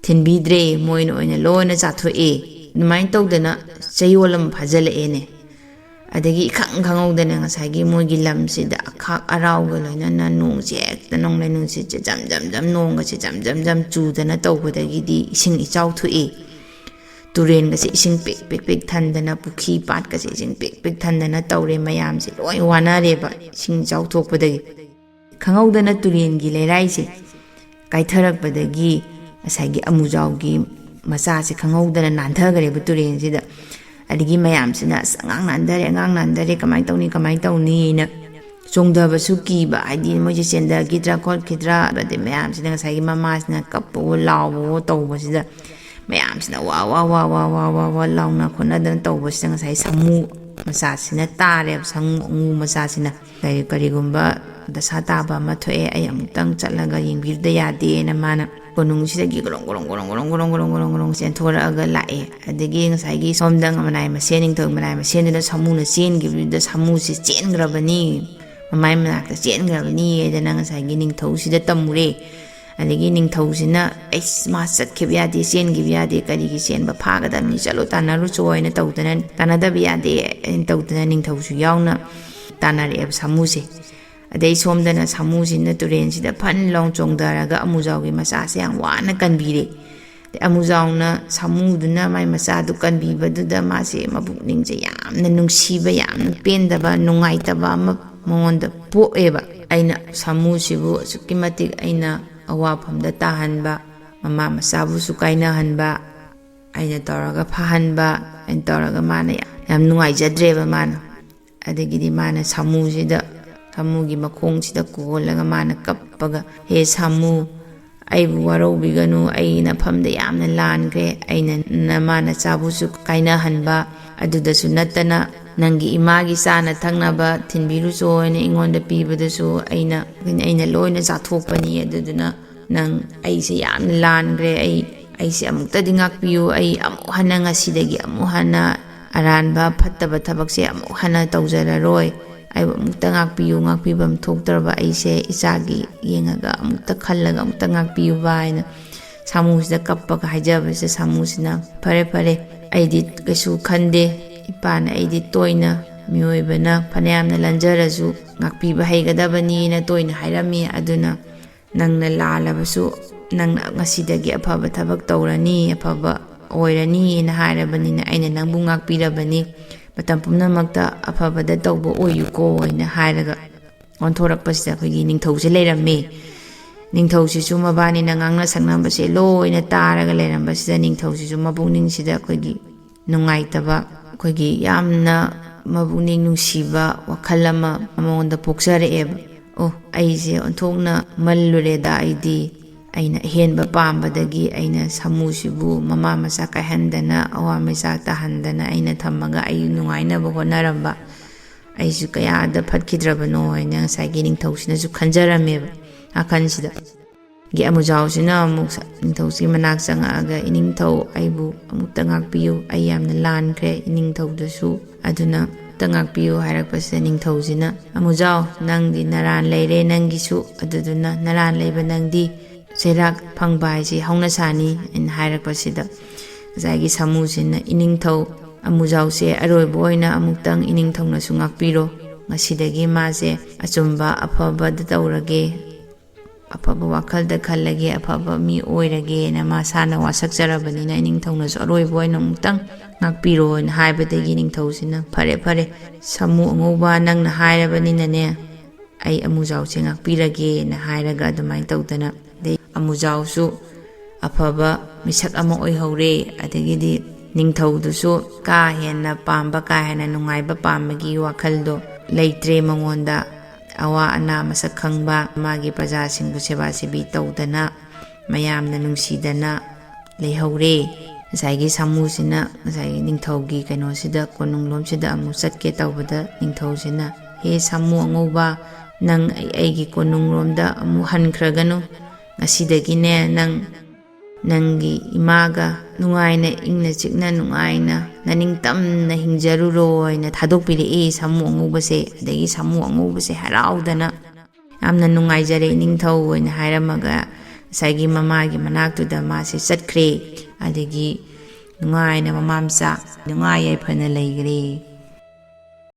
ꯊꯤꯟꯕꯤꯗ꯭ꯔꯦ, ꯃꯣꯏꯅ ꯑꯣꯏꯅ ꯂꯣꯏꯅ ꯆꯥꯊꯣꯛꯑꯦ꯫ ꯑꯗꯨꯃꯥꯏꯅ ꯇꯧꯗꯅ ꯆꯌꯣꯜ ꯑꯃ ꯐꯥꯖꯤꯜꯂꯛꯑꯦꯅꯦ꯫ ꯑꯗꯒꯤ ꯏꯈꯪ ꯈꯪꯍꯧꯗꯅ ꯉꯁꯥꯏꯒꯤ ꯃꯣꯏꯒꯤ ꯂꯝꯁꯤꯗ ꯑꯈꯥꯛ ꯑꯔꯥꯎꯒ ꯂꯣꯏꯅꯅ ꯅꯣꯡꯁꯦ ꯍꯦꯛꯇ, ꯅꯣꯡꯂꯩ ꯅꯨꯡꯁꯤꯠꯁꯦ ꯖꯝ ꯖꯝ ꯖꯝ, ꯅꯣꯡꯒꯁꯦ ꯖꯝ ꯖꯝ ꯖꯝ ꯆꯨꯗꯅ ꯇꯧꯕꯗꯒꯤꯗꯤ ꯏꯁꯤꯡ ꯏꯆꯥꯎ ꯊꯣꯛꯑꯦ꯫ ꯇꯨꯔꯦꯟꯒꯁꯦ ꯏꯁꯤꯡ ꯄꯤꯛ ꯄꯤꯛ ꯄꯤꯛ ꯊꯟꯗꯅ, ꯄꯨꯈ꯭ꯔꯤ ꯄꯥꯠꯀꯁꯦ ꯏꯁꯤꯡ ꯄꯤꯛ ꯄꯤꯛ ꯊꯟꯗꯅ ꯇꯧꯔꯦ꯫ ꯃꯌꯥꯝꯁꯦ ꯂꯣꯏ ꯋꯥꯅꯔꯦꯕ ꯏꯁꯤꯡ ꯏꯆꯥꯎ ꯊꯣꯛꯄꯗꯒꯤ꯫ ꯈꯪꯍꯧꯗꯅ ꯇꯨꯔꯦꯟꯒꯤ ꯂꯩꯔꯥꯏꯁꯦ ꯀꯥꯏꯊꯔꯛꯄꯗꯒꯤ ꯉꯁꯥꯏꯒꯤ ꯑꯃꯨꯖꯥꯎꯒꯤ ꯃꯆꯥꯁꯦ ꯈꯪꯍꯧꯗꯅ ꯅꯥꯟꯊꯈ꯭ꯔꯦꯕ ꯇꯨꯔꯦꯟꯁꯤꯗ꯫ ꯑꯗꯒꯤ ꯃꯌꯥꯝꯁꯤꯅ, "ꯑꯁ, ꯑꯉꯥꯡ ꯅꯥꯟꯊꯔꯦ, ꯑꯉꯥꯡ ꯅꯥꯟꯊꯔꯦ, ꯀꯃꯥꯏꯅ ꯇꯧꯅꯤ, ꯀꯃꯥꯏꯅ ꯇꯧꯅꯤꯅ?" ꯆꯣꯡꯊꯕꯁꯨ ꯀꯤꯕ, ꯍꯥꯏꯗꯤ ꯃꯣꯏꯁꯦ ꯆꯦꯟꯊꯈꯤꯗ꯭ꯔꯥ ꯈꯣꯠꯈꯤꯗ꯭ꯔꯥ꯫ ꯑꯗꯩ ꯃꯌꯥꯝꯁꯤꯅ ꯉꯁꯥꯏꯒꯤ ꯃꯃꯥꯁꯤꯅ ꯀꯞꯄꯋꯣ ꯂꯥꯎꯕꯋꯣ ꯇꯧꯕꯁꯤꯗ, ꯃꯌꯥꯝꯁꯤꯅ ꯋꯥ ꯋꯥ ꯋꯥ ꯋꯥ ꯋꯥ ꯋꯥ ꯋꯥ ꯂꯥꯎꯅ ꯈꯣꯠꯅꯗꯅ ꯇꯧꯕꯁꯤꯗ ꯉꯁꯥꯏ ꯁꯥꯃꯨ ꯃꯆꯥꯁꯤꯅ ꯇꯥꯔꯦꯕ, ꯁꯥꯃꯨ ꯑꯉꯨ ꯃꯆꯥꯁꯤꯅ꯫ "ꯀꯔꯤ-, ꯀꯔꯤꯒꯨꯝꯕ ꯗꯁꯥ ꯇꯥꯕ ꯑꯃ ꯊꯣꯛꯑꯦ, ꯑꯩ ꯑꯃꯨꯛꯇꯪ ꯆꯠꯂꯒ ꯌꯦꯡꯕꯤꯗꯗ ꯌꯥꯗꯦꯅ" ꯃꯥꯅ ꯀꯣꯅꯨꯡꯁꯤꯗꯒꯤ ꯒ꯭ꯔꯣꯡ ꯒ꯭ꯔꯣꯡ ꯒ꯭ꯔꯣꯡ ꯒ꯭ꯔꯣꯡ ꯒ꯭ꯔꯣꯡ ꯒ꯭ꯔꯣꯡ ꯒ꯭ꯔꯣꯡ ꯒ꯭ꯔꯣꯡ ꯆꯦꯟꯊꯣꯔꯛꯑꯒ ꯂꯥꯛꯑꯦ꯫ ꯑꯗꯒꯤ ꯉꯁꯥꯏꯒꯤ ꯁꯣꯝꯗ ꯃꯅꯥꯏ ꯃꯁꯦꯟ, ꯅꯤꯡꯊꯧ ꯃꯅꯥꯏ ꯃꯁꯦꯟꯗꯨꯅ ꯁꯥꯃꯨꯅ ꯆꯦꯟꯈꯤꯕꯗꯨꯗ ꯁꯥꯃꯨꯁꯦ ꯆꯦꯟꯈ꯭ꯔꯕꯅꯤ, ꯃꯃꯥꯏ ꯃꯅꯥꯛꯇ ꯆꯦꯟꯈ꯭ꯔꯕꯅꯤ ꯍꯥꯏꯗꯅ ꯉꯁꯥꯏꯒꯤ ꯅꯤꯡꯊꯧꯁꯤꯗ ꯇꯝꯃꯨꯔꯦ꯫ ꯑꯗꯒꯤ ꯅꯤꯡꯊꯧꯁꯤꯅ, "ꯑꯩꯁ, ꯃꯥ ꯆꯠꯈꯤꯕ ꯌꯥꯗꯦ, ꯆꯦꯟꯈꯤꯕ ꯌꯥꯗꯦ, ꯀꯔꯤꯒꯤ ꯆꯦꯟꯕ, ꯐꯥꯒꯗꯕꯅꯤ, ꯆꯠꯂꯣ, ꯇꯥꯟꯅꯔꯨꯆꯣ" ꯍꯥꯏꯅ ꯇꯧꯗꯅ, "ꯇꯥꯟꯅꯗꯕ ꯌꯥꯗꯦ" ꯍꯥꯏꯅ ꯇꯧꯗꯅ ꯅꯤꯡꯊꯧꯁꯨ ꯌꯥꯎꯅ ꯇꯥꯟꯅꯔꯛꯑꯦꯕ ꯁꯥꯃꯨꯁꯦ꯫ ꯑꯗꯩ ꯁꯣꯝꯗꯅ ꯁꯥꯃꯨꯁꯤꯅ ꯇꯨꯔꯦꯟꯁꯤꯗ ꯐꯟ ꯂꯥꯎ ꯆꯣꯡꯊꯔꯒ ꯑꯃꯨꯖꯥꯎꯒꯤ ꯃꯆꯥꯁꯦ ꯌꯥꯝ ꯋꯥꯅ ꯀꯟꯕꯤꯔꯦ꯫ ꯑꯃꯨꯖꯥꯎꯅ ꯁꯥꯃꯨꯗꯨꯅ ꯃꯥꯏ ꯃꯆꯥꯗꯨ ꯀꯟꯕꯤꯕꯗꯨꯗ ꯃꯥꯁꯦ ꯃꯄꯨꯛꯅꯤꯡꯁꯦ ꯌꯥꯝꯅ ꯅꯨꯡꯁꯤꯕ, ꯌꯥꯝꯅ ꯄꯦꯟꯗꯕ, ꯅꯨꯡꯉꯥꯏꯇꯕ ꯑꯃ ꯃꯉꯣꯟꯗ ꯄꯣꯛꯑꯦꯕ꯫ "ꯑꯩꯅ ꯁꯥꯃꯨꯁꯤꯕꯨ ꯑꯁꯨꯛꯀꯤ ꯃꯇꯤꯛ ꯑꯩꯅ ꯑꯋꯥꯐꯝꯗ ꯇꯥꯍꯟꯕ, ꯃꯃꯥ ꯃꯆꯥꯕꯨꯁꯨ ꯀꯥꯏꯅꯍꯟꯕ, ꯑꯩꯅ ꯇꯧꯔꯒ ꯐꯍꯟꯕ, ꯑꯩꯅ ꯇꯧꯔꯒ ꯃꯥꯅ ꯌꯥꯝ, ꯌꯥꯝ ꯅꯨꯡꯉꯥꯏꯖꯗ꯭ꯔꯦꯕ ꯃꯥꯅ"꯫ ꯑꯗꯒꯤꯗꯤ ꯃꯥꯅ ꯁꯥꯃꯨꯁꯤꯗ, ꯁꯥꯃꯨꯒꯤ ꯃꯈꯣꯡꯁꯤꯗ ꯀꯣꯜꯂꯒ ꯃꯥꯅ ꯀꯞꯄꯒ, "ꯍꯦ ꯁꯥꯃꯨ, ꯑꯩꯕꯨ ꯋꯥꯔꯧꯕꯤꯒꯅꯨ, ꯑꯩ ꯅꯐꯝꯗ ꯌꯥꯝꯅ ꯂꯥꯟꯈ꯭ꯔꯦ, ꯑꯩꯅ ꯅꯃꯥ ꯅꯆꯥꯕꯨꯁꯨ ꯀꯥꯏꯅꯍꯟꯕ, ꯑꯗꯨꯗꯁꯨ ꯅꯠꯇꯅ ꯅꯪꯒꯤ ꯏꯃꯥꯒꯤ ꯆꯥꯅ ꯊꯛꯅꯕ ꯊꯤꯟꯕꯤꯔꯨꯆꯣ ꯍꯥꯏꯅ ꯑꯩꯉꯣꯟꯗ ꯄꯤꯕꯗꯨꯁꯨ ꯑꯩꯅ, ꯑꯩꯅ ꯂꯣꯏꯅ ꯆꯥꯊꯣꯛꯄꯅꯤ, ꯑꯗꯨꯗꯨꯅ ꯅꯪ ꯑꯩꯁꯦ ꯌꯥꯝꯅ ꯂꯥꯟꯈ꯭ꯔꯦ꯫ ꯑꯩ, ꯑꯩꯁꯦ ꯑꯃꯨꯛꯇꯗꯤ ꯉꯥꯛꯄꯤꯌꯨ꯫ ꯑꯩ ꯑꯃꯨꯛ ꯍꯟꯅ ꯉꯁꯤꯗꯒꯤ ꯑꯃꯨꯛ ꯍꯟꯅ ꯑꯔꯥꯟꯕ ꯐꯠꯇꯕ ꯊꯕꯛꯁꯦ ꯑꯃꯨꯛ ꯍꯟꯅ ꯇꯧꯖꯔꯔꯣꯏ꯫ ꯑꯩꯕꯨ ꯑꯃꯨꯛꯇ ꯉꯥꯛꯄꯤꯌꯨ, ꯉꯥꯛꯄꯤꯐꯝ ꯊꯣꯛꯇ꯭ꯔꯕ ꯑꯩꯁꯦ ꯏꯆꯥꯒꯤ ꯌꯦꯡꯉꯒ ꯑꯃꯨꯛꯇ ꯈꯜꯂꯒ ꯑꯃꯨꯛꯇ ꯉꯥꯛꯄꯤꯌꯨꯕ" ꯍꯥꯏꯅ ꯁꯥꯃꯨꯁꯤꯗ ꯀꯞꯄꯒ ꯍꯥꯏꯖꯕꯁꯤꯗ ꯁꯥꯃꯨꯁꯤꯅ, "ꯐꯔꯦ, ꯐꯔꯦ, ꯑꯩꯗꯤ ꯀꯩꯁꯨ ꯈꯟꯗꯦ꯫ ꯏꯄꯥꯅ ꯑꯩꯗꯤ ꯇꯣꯏꯅ, ꯃꯤꯑꯣꯏꯕꯅ ꯐꯅꯌꯥꯝꯅ ꯂꯟꯖꯔꯁꯨ ꯉꯥꯛꯄꯤꯕ ꯍꯩꯒꯗꯕꯅꯤꯅ ꯇꯣꯏꯅ ꯍꯥꯏꯔꯝꯃꯤ꯫ ꯑꯗꯨꯅ ꯅꯪꯅ ꯂꯥꯜꯂꯕꯁꯨ ꯅꯪꯅ ꯉꯁꯤꯗꯒꯤ ꯑꯐꯕ ꯊꯕꯛ ꯇꯧꯔꯅꯤ, ꯑꯐꯕ ꯑꯣꯏꯔꯅꯤꯅ ꯍꯥꯏꯔꯕꯅꯤꯅ ꯑꯩꯅ ꯅꯪꯕꯨ ꯉꯥꯛꯄꯤꯔꯕꯅꯤ꯫ ꯃꯇꯝ ꯄꯨꯝꯅꯃꯛꯇ ꯑꯐꯕꯗ ꯇꯧꯕ ꯑꯣꯏꯌꯨꯀꯣ" ꯍꯥꯏꯅ ꯍꯥꯏꯔꯒ ꯑꯣꯟꯊꯣꯔꯛꯄꯁꯤꯗ ꯑꯩꯈꯣꯏꯒꯤ ꯅꯤꯡꯊꯧꯁꯦ ꯂꯩꯔꯝꯃꯤ꯫ ꯅꯤꯡꯊꯧꯁꯤꯁꯨ ꯃꯕꯥꯅꯤꯅ ꯉꯥꯡꯅ ꯁꯛꯅꯕꯁꯦ ꯂꯣꯏꯅ ꯇꯥꯔꯒ ꯂꯩꯔꯝꯕꯁꯤꯗ ꯅꯤꯡꯊꯧꯁꯤꯁꯨ ꯃꯄꯨꯛꯅꯤꯡꯁꯤꯗ ꯑꯩꯈꯣꯏꯒꯤ ꯅꯨꯡꯉꯥꯏꯇꯕ, ꯑꯩꯈꯣꯏꯒꯤ ꯌꯥꯝꯅ ꯃꯄꯨꯛꯅꯤꯡ ꯅꯨꯡꯁꯤꯕ ꯋꯥꯈꯜ ꯑꯃ ꯃꯉꯣꯟꯗ ꯄꯣꯛꯆꯔꯛꯑꯦꯕ꯫ "ꯑꯣ, ꯑꯩꯁꯦ ꯑꯣꯟꯊꯣꯛꯅ ꯃꯜꯂꯨꯔꯦꯗ꯫ ꯑꯩꯗꯤ ꯑꯩꯅ ꯑꯍꯦꯟꯕ ꯄꯥꯝꯕꯗꯒꯤ ꯑꯩꯅ ꯁꯥꯃꯨꯁꯤꯕꯨ ꯃꯃꯥ ꯃꯆꯥ ꯀꯥꯏꯍꯟꯗꯅ, ꯑꯋꯥ ꯃꯆꯥ ꯇꯥꯍꯟꯗꯅ ꯑꯩꯅ ꯊꯝꯃꯒ ꯑꯩ ꯅꯨꯡꯉꯥꯏꯅꯕ ꯍꯣꯠꯅꯔꯝꯕ꯫ ꯑꯩꯁꯨ ꯀꯌꯥꯗ ꯐꯠꯈꯤꯗ꯭ꯔꯕꯅꯣ" ꯍꯥꯏꯅ ꯉꯁꯥꯏꯒꯤ ꯅꯤꯡꯊꯧꯁꯤꯅꯁꯨ ꯈꯟꯖꯔꯝꯃꯦꯕ ꯋꯥꯈꯜꯁꯤꯗ꯫ ꯒꯤ ꯑꯃꯨꯖꯥꯎꯁꯤꯅ ꯑꯃꯨꯛ ꯁ-, ꯅꯤꯡꯊꯧꯁꯤꯒꯤ ꯃꯅꯥꯛ ꯆꯪꯉꯛꯑꯒ, "ꯏꯅꯤꯡꯊꯧ, ꯑꯩꯕꯨ ꯑꯃꯨꯛꯇ ꯉꯥꯛꯄꯤꯌꯨ, ꯑꯩ ꯌꯥꯝꯅ ꯂꯥꯟꯈ꯭ꯔꯦ ꯏꯅꯤꯡꯊꯧꯗꯁꯨ, ꯑꯗꯨꯅ ꯑꯃꯨꯛꯇ ꯉꯥꯛꯄꯤꯌꯨ" ꯍꯥꯏꯔꯛꯄꯁꯤꯗ ꯅꯤꯡꯊꯧꯁꯤꯅ, "ꯑꯃꯨꯖꯥꯎ, ꯅꯪꯗꯤ ꯅꯔꯥꯟ ꯂꯩꯔꯦ ꯅꯪꯒꯤꯁꯨ, ꯑꯗꯨꯗꯨꯅ ꯅꯔꯥꯟ ꯂꯩꯕ ꯅꯪꯗꯤ ꯆꯩꯔꯥꯛ ꯐꯪꯕ ꯍꯥꯏꯁꯤ ꯍꯧꯅꯁꯥꯅꯤ" ꯍꯥꯏꯅ ꯍꯥꯏꯔꯛꯄꯁꯤꯗ ꯉꯁꯥꯏꯒꯤ ꯁꯥꯃꯨꯁꯤꯅ, "ꯏꯅꯤꯡꯊꯧ, ꯑꯃꯨꯖꯥꯎꯁꯦ ꯑꯔꯣꯏꯕ ꯑꯣꯏꯅ ꯑꯃꯨꯛꯇꯪ ꯏꯅꯤꯡꯊꯧꯅꯁꯨ ꯉꯥꯛꯄꯤꯔꯣ, ꯉꯁꯤꯗꯒꯤ ꯃꯥꯁꯦ ꯑꯆꯨꯝꯕ ꯑꯐꯕꯗ ꯇꯧꯔꯒꯦ, ꯑꯐꯕ ꯋꯥꯈꯜꯗ ꯈꯜꯂꯒꯦ, ꯑꯐꯕ ꯃꯤ ꯑꯣꯏꯔꯒꯦꯅ ꯃꯁꯥꯅ ꯋꯥꯁꯛꯆꯔꯕꯅꯤꯅ ꯏꯅꯤꯡꯊꯧꯅꯁꯨ ꯑꯔꯣꯏꯕ ꯑꯣꯏꯅ ꯑꯃꯨꯛꯇꯪ ꯉꯥꯛꯄꯤꯔꯣꯅ" ꯍꯥꯏꯕꯗꯒꯤ ꯅꯤꯡꯊꯧꯁꯤꯅ, "ꯐꯔꯦ, ꯐꯔꯦ, ꯁꯥꯃꯨ ꯑꯉꯧꯕ, ꯅꯪꯅ ꯍꯥꯏꯔꯕꯅꯤꯅꯅꯦ, ꯑꯩ ꯑꯃꯨꯖꯥꯎꯁꯦ ꯉꯥꯛꯄꯤꯔꯒꯦꯅ" ꯍꯥꯏꯔꯒ ꯑꯗꯨꯃꯥꯏꯅ ꯇꯧꯗꯅ, ꯑꯗꯩ ꯑꯃꯨꯖꯥꯎꯁꯨ ꯑꯐꯕ ꯃꯤꯁꯛ ꯑꯃ ꯑꯣꯏꯍꯧꯔꯦ꯫ ꯑꯗꯒꯤꯗꯤ ꯅꯤꯡꯊꯧꯗꯨꯁꯨ ꯀꯥ ꯍꯦꯟꯅ ꯄꯥꯝꯕ, ꯀꯥ ꯍꯦꯟꯅ ꯅꯨꯡꯉꯥꯏꯕ ꯄꯥꯝꯕꯒꯤ ꯋꯥꯈꯜꯗꯣ ꯂꯩꯇ꯭ꯔꯦ ꯃꯉꯣꯟꯗ꯫ ꯑꯋꯥ ꯑꯅꯥ ꯃꯁꯛ ꯈꯪꯕ, ꯃꯥꯒꯤ ꯄ꯭ꯔꯖꯥꯁꯤꯡꯕꯨ ꯁꯦꯕꯥ ꯁꯦꯕꯤ ꯇꯧꯗꯅ, ꯃꯌꯥꯝꯅ ꯅꯨꯡꯁꯤꯗꯅ ꯂꯩꯍꯧꯔꯦ꯫ ꯉꯁꯥꯏꯒꯤ ꯁꯥꯃꯨꯁꯤꯅ ꯉꯁꯥꯏꯒꯤ ꯅꯤꯡꯊꯧꯒꯤ ꯀꯩꯅꯣꯁꯤꯗ, ꯀꯣꯅꯨꯡꯂꯣꯝꯁꯤꯗ ꯑꯃꯨꯛ ꯆꯠꯀꯦ ꯇꯧꯕꯗ, ꯅꯤꯡꯊꯧꯁꯤꯅ, "ꯍꯦ ꯁꯥꯃꯨ ꯑꯉꯧꯕ, ꯅꯪ ꯑꯩ-, ꯑꯩꯒꯤ ꯀꯣꯅꯨꯡꯂꯣꯝꯗ ꯑꯃꯨꯛ ꯍꯟꯈ꯭ꯔꯒꯅꯨ꯫ ꯉꯁꯤꯗꯒꯤꯅꯦ, ꯅꯪ ꯅꯪꯒꯤ ꯏꯃꯥꯒ ꯅꯨꯡꯉꯥꯏꯅ, ꯏꯪꯅ ꯆꯤꯛꯅ, ꯅꯨꯡꯉꯥꯏꯅ, ꯅꯅꯤꯡꯇꯝꯅ ꯍꯤꯡꯖꯔꯨꯔꯣ" ꯍꯥꯏꯅ ꯊꯥꯗꯣꯛꯄꯤꯔꯛꯏ ꯁꯥꯃꯨ ꯑꯉꯧꯕꯁꯦ꯫ ꯑꯗꯒꯤ ꯁꯥꯃꯨ ꯑꯉꯧꯕꯁꯦ ꯍꯔꯥꯎꯗꯅ, "ꯌꯥꯝꯅ ꯅꯨꯡꯉꯥꯏꯖꯔꯦ ꯏꯅꯤꯡꯊꯧ" ꯍꯥꯏꯅ ꯍꯥꯏꯔꯝꯃꯒ ꯉꯁꯥꯏꯒꯤ ꯃꯃꯥꯒꯤ ꯃꯅꯥꯛꯇꯨꯗ ꯃꯥꯁꯦ ꯆꯠꯈ꯭ꯔꯦ꯫ ꯑꯗꯒꯤ ꯅꯨꯡꯉꯥꯏꯅ ꯃꯃꯥ ꯃꯆꯥ ꯅꯨꯡꯉꯥꯏ ꯌꯥꯏꯐꯅ ꯂꯩꯈ꯭ꯔꯦ꯫